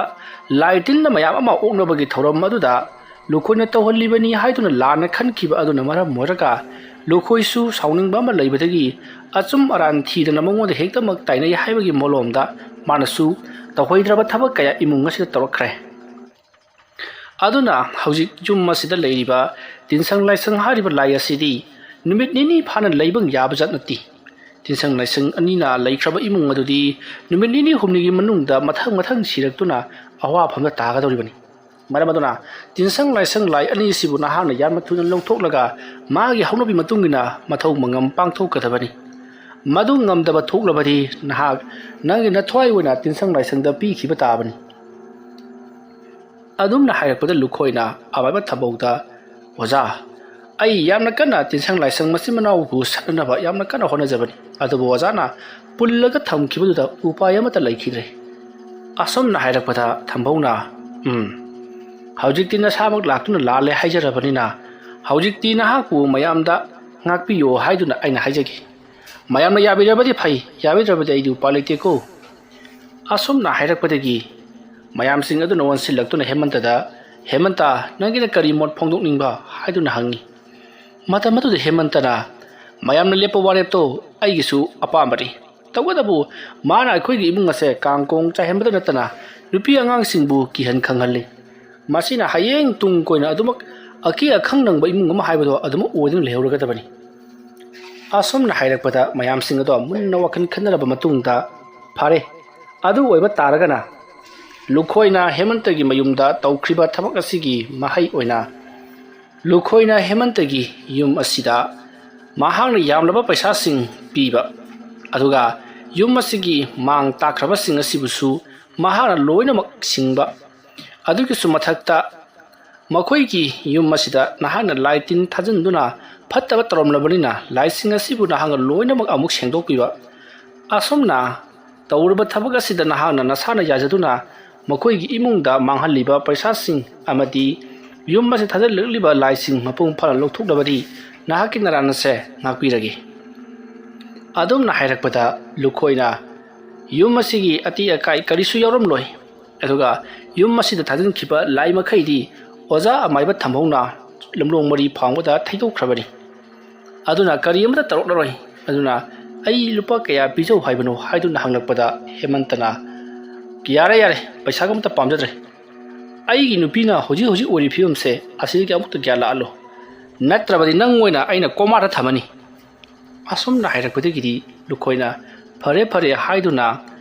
ꯂꯥꯏ ꯇꯤꯟꯅ ꯃꯌꯥꯝ ꯑꯃ ꯑꯣꯛꯅꯕꯒꯤ ꯊꯧꯔꯝ ꯑꯗꯨꯗ ꯂꯨꯈꯣꯏꯅ ꯇꯧꯍꯜꯂꯤꯕꯅꯤ" ꯍꯥꯏꯗꯨꯅ ꯂꯥꯟꯅ ꯈꯟꯈꯤꯕ ꯑꯗꯨꯅ ꯃꯔꯝ ꯑꯣꯏꯔꯒ ꯂꯨꯈꯣꯏꯁꯨ ꯁꯥꯎꯅꯤꯡꯕ ꯑꯃ ꯂꯩꯕꯗꯒꯤ ꯑꯆꯨꯝ ꯑꯔꯥꯟ ꯊꯤꯗꯅ ꯃꯉꯣꯟꯗ ꯍꯦꯛꯇꯃꯛ ꯇꯥꯏꯅꯩ ꯍꯥꯏꯕꯒꯤ ꯃꯣꯂꯣꯝꯗ ꯃꯥꯅꯁꯨ ꯇꯧꯍꯩꯗ꯭ꯔꯕ ꯊꯕꯛ ꯀꯌꯥ ꯏꯃꯨꯡ ꯑꯁꯤꯗ ꯇꯧꯔꯛꯈ꯭ꯔꯦ꯫ ꯑꯗꯨꯅ ꯍꯧꯖꯤꯛ ꯌꯨꯝ ꯑꯁꯤꯗ ꯂꯩꯔꯤꯕ ꯇꯤꯟꯁꯪ ꯂꯥꯏꯁꯪ ꯍꯥꯏꯔꯤꯕ ꯂꯥꯏ ꯑꯁꯤꯗꯤ ꯅꯨꯃꯤꯠ ꯅꯤꯅꯤ ꯐꯥꯅ ꯂꯩꯕ ꯌꯥꯕ ꯖꯥꯠ ꯅꯠꯇꯦ꯫ ꯇꯤꯟꯁꯪ ꯂꯥꯏꯁꯪ ꯑꯅꯤꯅ ꯂꯩꯈ꯭ꯔꯕ ꯏꯃꯨꯡ ꯑꯗꯨꯗꯤ ꯅꯨꯃꯤꯠ ꯅꯤꯅꯤ ꯍꯨꯝꯅꯤꯒꯤ ꯃꯅꯨꯡꯗ ꯃꯊꯪ ꯃꯊꯪ ꯁꯤꯔꯛꯇꯨꯅ ꯑꯋꯥꯐꯝꯗ ꯇꯥꯒꯗꯧꯔꯤꯕꯅꯤ꯫ ꯃꯔꯝ ꯑꯗꯨꯅ ꯇꯤꯟꯁꯪ ꯂꯥꯏꯁꯪ ꯂꯥꯏ ꯑꯅꯤꯁꯤꯕꯨ ꯅꯍꯥꯛꯅ ꯌꯥꯝꯅ ꯊꯨꯅ ꯂꯧꯊꯣꯛꯂꯒ ꯃꯥꯒꯤ ꯍꯧꯅꯕꯤ ꯃꯇꯨꯡ ꯏꯟꯅ ꯃꯊꯧ ꯃꯉꯝ ꯄꯥꯡꯊꯣꯛꯀꯗꯕꯅꯤ꯫ ꯃꯗꯨ ꯉꯝꯗꯕ ꯊꯣꯛꯂꯕꯗꯤ ꯅꯍꯥꯛ ꯅꯪꯒꯤ ꯅꯊ꯭ꯋꯥꯏ ꯑꯣꯏꯅ ꯇꯤꯟꯁꯪ ꯂꯥꯏꯁꯪꯗ ꯄꯤꯈꯤꯕ ꯇꯥꯕꯅꯤ꯫ ꯑꯗꯨꯝꯅ ꯍꯥꯏꯔꯛꯄꯗ ꯂꯨꯈꯣꯏꯅ ꯑꯃꯥꯏꯕ ꯊꯝꯕꯧꯗ, "ꯑꯣꯖꯥ, ꯑꯩ ꯌꯥꯝꯅ ꯀꯟꯅ ꯇꯤꯟꯁꯪ ꯂꯥꯏꯁꯪ ꯃꯆꯤꯟ ꯃꯅꯥꯎꯕꯨ ꯁꯠꯅꯅꯕ ꯌꯥꯝꯅ ꯀꯟꯅ ꯍꯣꯠꯅꯖꯕꯅꯤ, ꯑꯗꯨꯕꯨ ꯑꯣꯖꯥꯅ ꯄꯨꯜꯂꯒ ꯊꯝꯈꯤꯕꯗꯨꯗ ꯎꯄꯥꯏ ꯑꯃꯠꯇ ꯂꯩꯈꯤꯗ꯭ꯔꯦ꯫ ꯑꯁꯨꯝꯅ ꯍꯥꯏꯔꯛꯄꯗ ꯊꯝꯕꯧꯅ, "ꯎꯝ, ꯍꯧꯖꯤꯛꯇꯤ ꯅꯁꯥꯃꯛ ꯂꯥꯛꯇꯨꯅ ꯂꯥꯜꯂꯦ ꯍꯥꯏꯖꯔꯕꯅꯤꯅ, ꯍꯧꯖꯤꯛꯇꯤ ꯅꯍꯥꯛꯄꯨ ꯃꯌꯥꯝꯗ ꯉꯥꯛꯄꯤꯌꯣ ꯍꯥꯏꯗꯨꯅ ꯑꯩꯅ ꯍꯥꯏꯖꯒꯦ꯫ ꯃꯌꯥꯝꯅ ꯌꯥꯕꯤꯔꯕꯗꯤ ꯐꯩ, ꯌꯥꯕꯤꯗ꯭ꯔꯕꯗꯤ ꯑꯩꯗꯤ ꯎꯄꯥꯏ ꯂꯩꯇꯦꯀꯣ"꯫ ꯑꯁꯨꯝꯅ ꯍꯥꯏꯔꯛꯄꯗꯒꯤ ꯃꯌꯥꯝꯁꯤꯡ ꯑꯗꯨꯅ ꯑꯣꯟꯁꯤꯜꯂꯛꯇꯨꯅ ꯍꯦꯃꯟꯇꯗ, "ꯍꯦꯃꯟꯇ, ꯅꯪꯒꯤꯅ ꯀꯔꯤ ꯃꯣꯠ ꯐꯣꯡꯗꯣꯛꯅꯤꯡꯕ?" ꯍꯥꯏꯗꯨꯅ ꯍꯪꯉꯤ꯫ ꯃꯇꯝ ꯑꯗꯨꯗ ꯍꯦꯃꯟꯇꯅ, "ꯃꯌꯥꯝꯅ ꯂꯦꯞꯄ ꯋꯥꯔꯦꯞꯇꯣ ꯑꯩꯒꯤꯁꯨ ꯑꯄꯥꯝꯕꯅꯤ꯫ ꯇꯧꯕꯇꯕꯨ ꯃꯥꯅ ꯑꯩꯈꯣꯏꯒꯤ ꯏꯃꯨꯡ ꯑꯁꯦ ꯀꯥꯡ ꯀꯣꯡ ꯆꯥꯏꯍꯟꯕꯗ ꯅꯠꯇꯅ ꯅꯨꯄꯤ ꯑꯉꯥꯡꯁꯤꯡꯕꯨ ꯀꯤꯍꯟ ꯈꯪꯍꯜꯂꯤ꯫ ꯃꯁꯤꯅ ꯍꯌꯦꯡ ꯇꯨꯡ ꯀꯣꯏꯅ ꯑꯗꯨꯃꯛ ꯑꯀꯤ ꯑꯈꯪ ꯅꯪꯕ ꯏꯃꯨꯡ ꯑꯃ ꯍꯥꯏꯕꯗꯣ ꯑꯗꯨꯃꯛ ꯑꯣꯏꯗꯨꯅ ꯂꯩꯍꯧꯔꯒꯗꯕꯅꯤ"꯫ ꯑꯁꯨꯝꯅ ꯍꯥꯏꯔꯛꯄꯗ ꯃꯌꯥꯝꯁꯤꯡ ꯑꯗꯣ ꯃꯨꯟꯅ ꯋꯥꯈꯜ ꯈꯟꯅꯔꯕ ꯃꯇꯨꯡꯗ, "ꯐꯔꯦ, ꯑꯗꯨ ꯑꯣꯏꯕ ꯇꯥꯔꯒꯅ ꯂꯨꯈꯣꯏꯅ ꯍꯦꯃꯟꯇꯒꯤ ꯃꯌꯨꯝꯗ ꯇꯧꯈ꯭ꯔꯤꯕ ꯊꯕꯛ ꯑꯁꯤꯒꯤ ꯃꯍꯩ ꯑꯣꯏꯅ ꯂꯨꯈꯣꯏꯅ ꯍꯦꯃꯟꯇꯒꯤ ꯌꯨꯝ ꯑꯁꯤꯗ ꯃꯍꯥꯛꯅ ꯌꯥꯝꯂꯕ ꯄꯩꯁꯥꯁꯤꯡ ꯄꯤꯕ, ꯑꯗꯨꯒ ꯌꯨꯝ ꯑꯁꯤꯒꯤ ꯃꯥꯡ ꯇꯥꯛꯈ꯭ꯔꯕꯁꯤꯡ ꯑꯁꯤꯕꯨꯁꯨ ꯃꯍꯥꯛꯅ ꯂꯣꯏꯅꯃꯛ ꯁꯤꯡꯕ, ꯑꯗꯨꯒꯤꯁꯨ ꯃꯊꯛꯇ ꯃꯈꯣꯏꯒꯤ ꯌꯨꯝ ꯑꯁꯤꯗ ꯅꯍꯥꯛꯅ ꯂꯥꯏ ꯇꯤꯟ ꯊꯥꯖꯤꯟꯗꯨꯅ ꯐꯠꯇꯕ ꯇꯧꯔꯝꯂꯕꯅꯤꯅ ꯂꯥꯏꯁꯤꯡ ꯑꯁꯤꯕꯨ ꯅꯍꯥꯛꯅ ꯂꯣꯏꯅꯃꯛ ꯑꯃꯨꯛ ꯁꯦꯡꯗꯣꯛꯄꯤꯕ, ꯑꯁꯨꯝꯅ ꯇꯧꯔꯕ ꯊꯕꯛ ꯑꯁꯤꯗ ꯅꯍꯥꯛꯅ ꯅꯁꯥꯅ ꯌꯥꯖꯗꯨꯅ ꯃꯈꯣꯏꯒꯤ ꯏꯃꯨꯡꯗ ꯃꯥꯡꯍꯜꯂꯤꯕ ꯄꯩꯁꯥꯁꯤꯡ ꯑꯃꯗꯤ ꯌꯨꯝ ꯑꯁꯤ ꯊꯥꯖꯤꯜꯂꯛꯂꯤꯕ ꯂꯥꯏꯁꯤꯡ ꯃꯄꯨꯡ ꯐꯥꯅ ꯂꯧꯊꯣꯛꯂꯕꯗꯤ ꯅꯍꯥꯛꯀꯤ ꯅꯔꯥꯟ ꯑꯁꯦ ꯉꯥꯛꯄꯤꯔꯒꯦ"꯫ ꯑꯗꯨꯝꯅ ꯍꯥꯏꯔꯛꯄꯗ ꯂꯨꯈꯣꯏꯅ, "ꯌꯨꯝ ꯑꯁꯤꯒꯤ ꯑꯇꯦꯛ ꯑꯀꯥꯏ ꯀꯔꯤꯁꯨ ꯌꯥꯎꯔꯝꯂꯣꯏ, ꯑꯗꯨꯒ ꯌꯨꯝ ꯑꯁꯤꯗ ꯊꯥꯖꯤꯟꯈꯤꯕ ꯂꯥꯏ ꯃꯈꯩꯗꯤ ꯑꯣꯖꯥ ꯑꯃꯥꯏꯕ ꯊꯝꯍꯧꯅ ꯂꯝꯂꯣꯡ ꯃꯔꯤ ꯐꯥꯎꯕꯗ ꯊꯩꯗꯣꯛꯈ꯭ꯔꯕꯅꯤ꯫ ꯑꯗꯨꯅ ꯀꯔꯤ ꯑꯃꯠꯇ ꯇꯧꯔꯛꯂꯔꯣꯏ꯫ ꯑꯗꯨꯅ ꯑꯩ ꯂꯨꯄꯥ ꯀꯌꯥ ꯄꯤꯖꯧ ꯍꯥꯏꯕꯅꯣ?" ꯍꯥꯏꯗꯨꯅ ꯍꯪꯂꯛꯄꯗ ꯍꯦꯃꯟꯇꯅ, "ꯌꯥꯔꯦ, ꯌꯥꯔꯦ, ꯄꯩꯁꯥꯒ ꯑꯃꯠꯇ ꯄꯥꯝꯖꯗ꯭ꯔꯦ꯫ ꯑꯩꯒꯤ ꯅꯨꯄꯤꯅ ꯍꯧꯖꯤꯛ ꯍꯧꯖꯤꯛ ꯑꯣꯏꯔꯤꯕ ꯐꯤꯕꯝꯁꯦ ꯑꯁꯤꯗꯒꯤ ꯑꯃꯨꯛꯇ ꯒ꯭ꯌꯥꯟ ꯂꯥꯛꯍꯜꯂꯣ, ꯅꯠꯇ꯭ꯔꯕꯗꯤ ꯅꯪ ꯑꯣꯏꯅ ꯑꯩꯅ ꯀꯣꯃꯥꯗ ꯊꯝꯃꯅꯤ"꯫ ꯑꯁꯨꯝꯅ ꯍꯥꯏꯔꯛꯄꯗꯒꯤꯗꯤ ꯂꯨꯈꯣꯏꯅ, "ꯐꯔꯦ, ꯐꯔꯦ" ꯍꯥꯏꯗꯨꯅ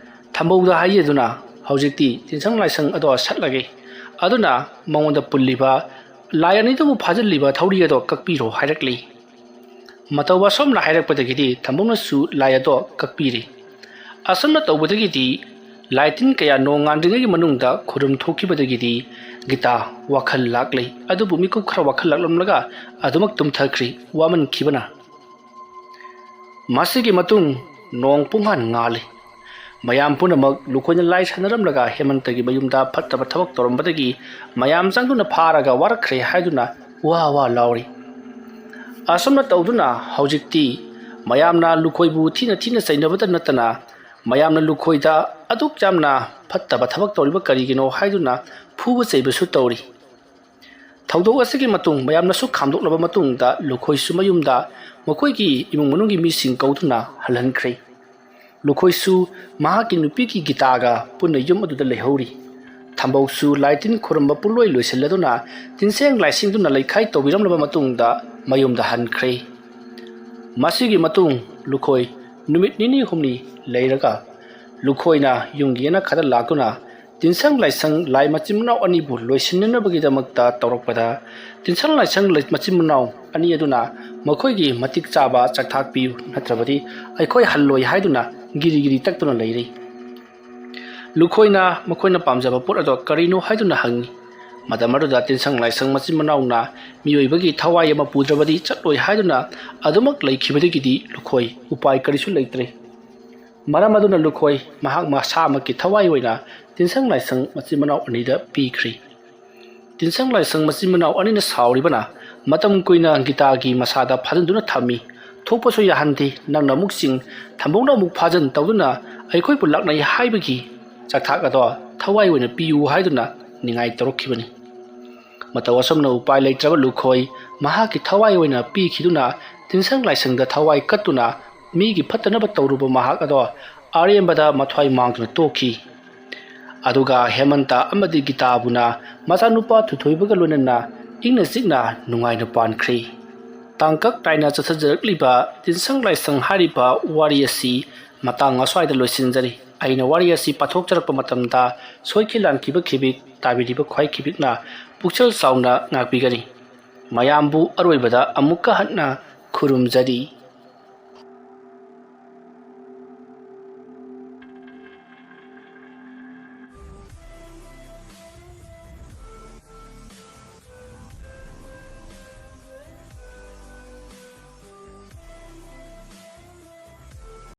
ꯊꯝꯕꯧꯗ ꯍꯥꯏꯖꯗꯨꯅ ꯍꯧꯖꯤꯛꯇꯤ ꯇꯤꯟꯁꯪ ꯂꯥꯏꯁꯪ ꯑꯗꯣ ꯁꯠꯂꯒꯦ, ꯑꯗꯨꯅ ꯃꯉꯣꯟꯗ ꯄꯨꯜꯂꯤꯕ ꯂꯥꯏ ꯑꯅꯤꯗꯨꯕꯨ ꯐꯥꯖꯤꯜꯂꯤꯕ ꯊꯧꯔꯤ ꯑꯗꯣ ꯀꯛꯄꯤꯔꯣ ꯍꯥꯏꯔꯛꯂꯤ꯫ ꯃꯇꯧ ꯑꯁꯨꯝꯅ ꯍꯥꯏꯔꯛꯄꯗꯒꯤꯗꯤ ꯊꯝꯕꯧꯅꯁꯨ ꯂꯥꯏ ꯑꯗꯣ ꯀꯛꯄꯤꯔꯦ꯫ ꯑꯁꯨꯝꯅ ꯇꯧꯕꯗꯒꯤꯗꯤ ꯂꯥꯏꯇꯤꯟ ꯀꯌꯥ ꯅꯣꯡ ꯉꯥꯟꯗ꯭ꯔꯤꯉꯩꯒꯤ ꯃꯅꯨꯡꯗ ꯈꯨꯔꯨꯝ ꯊꯣꯛꯈꯤꯕꯗꯒꯤꯗꯤ ꯒꯤꯇꯥ ꯋꯥꯈꯜ ꯂꯥꯛꯂꯦ꯫ ꯑꯗꯨꯕꯨ ꯃꯤꯀꯨꯞ ꯈꯔ ꯋꯥꯈꯜ ꯂꯥꯛꯂꯝꯂꯒ ꯑꯗꯨꯃꯛ ꯇꯨꯝꯊꯈ꯭ꯔꯦ, ꯋꯥꯃꯟꯈꯤꯕꯅ꯫ ꯃꯁꯤꯒꯤ ꯃꯇꯨꯡ ꯅꯣꯡ ꯄꯨꯡꯍꯥꯟ ꯉꯥꯜꯂꯤ꯫ ꯃꯌꯥꯝ ꯄꯨꯝꯅꯃꯛ ꯂꯨꯈꯣꯏꯅ ꯂꯥꯏ ꯁꯥꯟꯅꯔꯝꯂꯒ ꯍꯦꯃꯟꯇꯒꯤ ꯃꯌꯨꯝꯗ ꯐꯠꯇꯕ ꯊꯕꯛ ꯇꯧꯔꯝꯕꯗꯒꯤ ꯃꯌꯥꯝ ꯆꯪꯗꯨꯅ ꯐꯥꯔꯒ ꯋꯥꯔꯛꯈ꯭ꯔꯦ ꯍꯥꯏꯗꯨꯅ ꯋꯥ ꯋꯥ ꯂꯥꯎꯔꯤ꯫ ꯑꯁꯨꯝꯅ ꯇꯧꯗꯨꯅ ꯍꯧꯖꯤꯛꯇꯤ ꯃꯌꯥꯝꯅ ꯂꯨꯈꯣꯏꯕꯨ ꯊꯤꯅ ꯊꯤꯅ ꯆꯩꯅꯕꯇ ꯅꯠꯇꯅ ꯃꯌꯥꯝꯅ ꯂꯨꯈꯣꯏꯗ ꯑꯗꯨꯛ ꯌꯥꯝꯅ ꯐꯠꯇꯕ ꯊꯕꯛ ꯇꯧꯔꯤꯕ ꯀꯔꯤꯒꯤꯅꯣ ꯍꯥꯏꯗꯨꯅ ꯐꯨꯕ ꯆꯩꯕꯁꯨ ꯇꯧꯔꯤ꯫ ꯊꯧꯗꯣꯛ ꯑꯁꯤꯒꯤ ꯃꯇꯨꯡ ꯃꯌꯥꯝꯅꯁꯨ ꯈꯥꯝꯗꯣꯛꯂꯕ ꯃꯇꯨꯡꯗ ꯂꯨꯈꯣꯏꯁꯨ ꯃꯌꯨꯝꯗ ꯃꯈꯣꯏꯒꯤ ꯏꯃꯨꯡ ꯃꯅꯨꯡꯒꯤ ꯃꯤꯁꯤꯡ ꯀꯧꯗꯨꯅ ꯍꯜꯍꯟꯈ꯭ꯔꯦ꯫ ꯂꯨꯈꯣꯏꯁꯨ ꯃꯍꯥꯛꯀꯤ ꯅꯨꯄꯤꯒꯤ ꯒꯤꯇꯥꯒ ꯄꯨꯟꯅ ꯌꯨꯝ ꯑꯗꯨꯗ ꯂꯩꯍꯧꯔꯤ꯫ ꯊꯝꯕꯧꯁꯨ ꯂꯥꯏ ꯇꯤꯟ ꯈꯨꯔꯨꯝꯕ ꯄꯨꯡꯂꯣꯏ ꯂꯣꯏꯁꯤꯜꯂꯗꯨꯅ ꯇꯤꯟꯁꯦꯡ ꯂꯥꯏꯁꯦꯡꯗꯨꯅ ꯂꯩꯈꯥꯏ ꯇꯧꯕꯤꯔꯝꯂꯕ ꯃꯇꯨꯡꯗ ꯃꯌꯨꯝꯗ ꯍꯟꯈ꯭ꯔꯦ꯫ ꯃꯁꯤꯒꯤ ꯃꯇꯨꯡ ꯂꯨꯈꯣꯏ ꯅꯨꯃꯤꯠ ꯅꯤꯅꯤ ꯍꯨꯝꯅꯤ ꯂꯩꯔꯒ ꯂꯨꯈꯣꯏꯅ ꯌꯨꯝꯒꯤ ꯌꯦꯅꯈꯥꯗ ꯂꯥꯛꯇꯨꯅ ꯇꯤꯟꯁꯪ ꯂꯥꯏꯁꯪ ꯂꯥꯏ ꯃꯆꯤꯟ ꯃꯅꯥꯎ ꯑꯅꯤꯕꯨ ꯂꯣꯏꯁꯤꯟꯅꯅꯕꯒꯤꯗꯃꯛꯇ ꯇꯧꯔꯛꯄꯗ ꯇꯤꯟꯁꯪ ꯂꯥꯏꯁꯪ ꯂꯩ-, ꯃꯆꯤꯟ ꯃꯅꯥꯎ ꯑꯅꯤ ꯑꯗꯨꯅ ꯃꯈꯣꯏꯒꯤ ꯃꯇꯤꯛ ꯆꯥꯕ ꯆꯥꯛꯊꯥꯛ ꯄꯤꯌꯨ, ꯅꯠꯇ꯭ꯔꯕꯗꯤ ꯑꯩꯈꯣꯏ ꯍꯜꯂꯣꯏ ꯍꯥꯏꯗꯨꯅ ꯒꯤꯔꯤ ꯒꯤꯔꯤ ꯇꯛꯇꯨꯅ ꯂꯩꯔꯤ꯫ ꯂꯨꯈꯣꯏꯅ ꯃꯈꯣꯏꯅ ꯄꯥꯝꯖꯕ ꯄꯣꯠ ꯑꯗꯣ ꯀꯔꯤꯅꯣ ꯍꯥꯏꯗꯨꯅ ꯍꯪꯉꯤ꯫ ꯃꯇꯝ ꯑꯗꯨꯗ ꯇꯤꯟꯁꯪ ꯂꯥꯏꯁꯪ ꯃꯆꯤꯟ ꯃꯅꯥꯎꯅ ꯃꯤꯑꯣꯏꯕꯒꯤ ꯊꯋꯥꯏ ꯑꯃ ꯄꯨꯗ꯭ꯔꯕꯗꯤ ꯆꯠꯂꯣꯏ ꯍꯥꯏꯗꯨꯅ ꯑꯗꯨꯃꯛ ꯂꯩꯈꯤꯕꯗꯒꯤꯗꯤ ꯂꯨꯈꯣꯏ ꯎꯄꯥꯏ ꯀꯔꯤꯁꯨ ꯂꯩꯇ꯭ꯔꯦ꯫ ꯃꯔꯝ ꯑꯗꯨꯅ ꯂꯨꯈꯣꯏ ꯃꯍꯥꯛ ꯃꯁꯥꯃꯛꯀꯤ ꯊꯋꯥꯏ ꯑꯣꯏꯅ ꯇꯤꯟꯁꯪ ꯂꯥꯏꯁꯪ ꯃꯆꯤꯟ ꯃꯅꯥꯎ ꯑꯅꯤꯗ ꯄꯤꯈ꯭ꯔꯤ꯫ ꯇꯤꯟꯁꯪ ꯂꯥꯏꯁꯪ ꯃꯆꯤꯟ ꯃꯅꯥꯎ ꯑꯅꯤꯅ ꯁꯥꯎꯔꯤꯕꯅ ꯃꯇꯝ ꯀꯨꯏꯅ ꯒꯤꯇꯥꯒꯤ ꯃꯁꯥꯗ ꯐꯥꯖꯤꯟꯗꯨꯅ ꯊꯝꯃꯤ꯫ ꯊꯣꯛꯄꯁꯨ ꯌꯥꯍꯟꯗꯦ, ꯅꯪꯅ ꯑꯃꯨꯛ ꯆꯤꯡ, ꯊꯝꯕꯧꯅ ꯑꯃꯨꯛ ꯐꯥꯖꯤꯟ ꯇꯧꯗꯨꯅ ꯑꯩꯈꯣꯏꯕꯨ ꯂꯥꯛꯅꯩ ꯍꯥꯏꯕꯒꯤ ꯆꯥꯛꯊꯥꯛ ꯑꯗꯣ ꯊꯋꯥꯏ ꯑꯣꯏꯅ ꯄꯤꯌꯨ ꯍꯥꯏꯗꯨꯅ ꯅꯤꯡꯉꯥꯏ ꯇꯧꯔꯛꯈꯤꯕꯅꯤ꯫ ꯃꯇꯧ ꯑꯁꯨꯝꯅ ꯎꯄꯥꯏ ꯂꯩꯇ꯭ꯔꯕ ꯂꯨꯈꯣꯏ ꯃꯍꯥꯛꯀꯤ ꯊꯋꯥꯏ ꯑꯣꯏꯅ ꯄꯤꯈꯤꯗꯨꯅ ꯇꯤꯟꯁꯪ ꯂꯥꯏꯁꯪꯗ ꯊꯋꯥꯏ ꯀꯠꯇꯨꯅ ꯃꯤꯒꯤ ꯐꯠꯇꯅꯕ ꯇꯧꯔꯨꯕ ꯃꯍꯥꯛ ꯑꯗꯣ ꯑꯔꯦꯝꯕꯗ ꯃꯊ꯭ꯋꯥꯏ ꯃꯥꯡꯗꯨꯅ ꯇꯣꯛꯈꯤ꯫ ꯑꯗꯨꯒ ꯍꯦꯃꯟꯇ ꯑꯃꯗꯤ ꯒꯤꯇꯥꯕꯨꯅ ꯃꯆꯥꯅꯨꯄꯥ ꯊꯨꯊꯣꯏꯕꯒ ꯂꯣꯏꯅꯅ ꯏꯪꯅ ꯆꯤꯛꯅ ꯅꯨꯡꯉꯥꯏꯅ ꯄꯥꯟꯈ꯭ꯔꯤ꯫ ꯇꯥꯡꯀꯛ ꯅꯥꯏꯅ ꯆꯠꯊꯖꯔꯛꯂꯤꯕ ꯇꯤꯟꯁꯪ ꯂꯥꯏꯁꯪ ꯍꯥꯏꯔꯤꯕ ꯋꯥꯔꯤ ꯑꯁꯤ ꯃꯇꯥꯡ ꯑꯁ꯭ꯋꯥꯏꯗ ꯂꯣꯏꯁꯤꯟꯖꯔꯤ꯫ ꯑꯩꯅ ꯋꯥꯔꯤ ꯑꯁꯤ ꯄꯥꯊꯣꯛꯆꯔꯛꯄ ꯃꯇꯝꯗ ꯁꯣꯏꯈꯤ ꯂꯥꯟꯈꯤꯕ ꯈꯤꯕꯤꯛ, ꯇꯥꯕꯤꯔꯤꯕ ꯈ꯭ꯋꯥꯏ ꯈꯤꯕꯤꯛꯅ ꯄꯨꯛꯆꯦꯜ ꯆꯥꯎꯅ ꯉꯥꯛꯄꯤꯒꯅꯤ꯫ ꯃꯌꯥꯝꯕꯨ ꯑꯔꯣꯏꯕꯗ ꯑꯃꯨꯛꯀ ꯍꯟꯅ ꯈꯨꯔꯨꯝꯖꯔꯤ꯫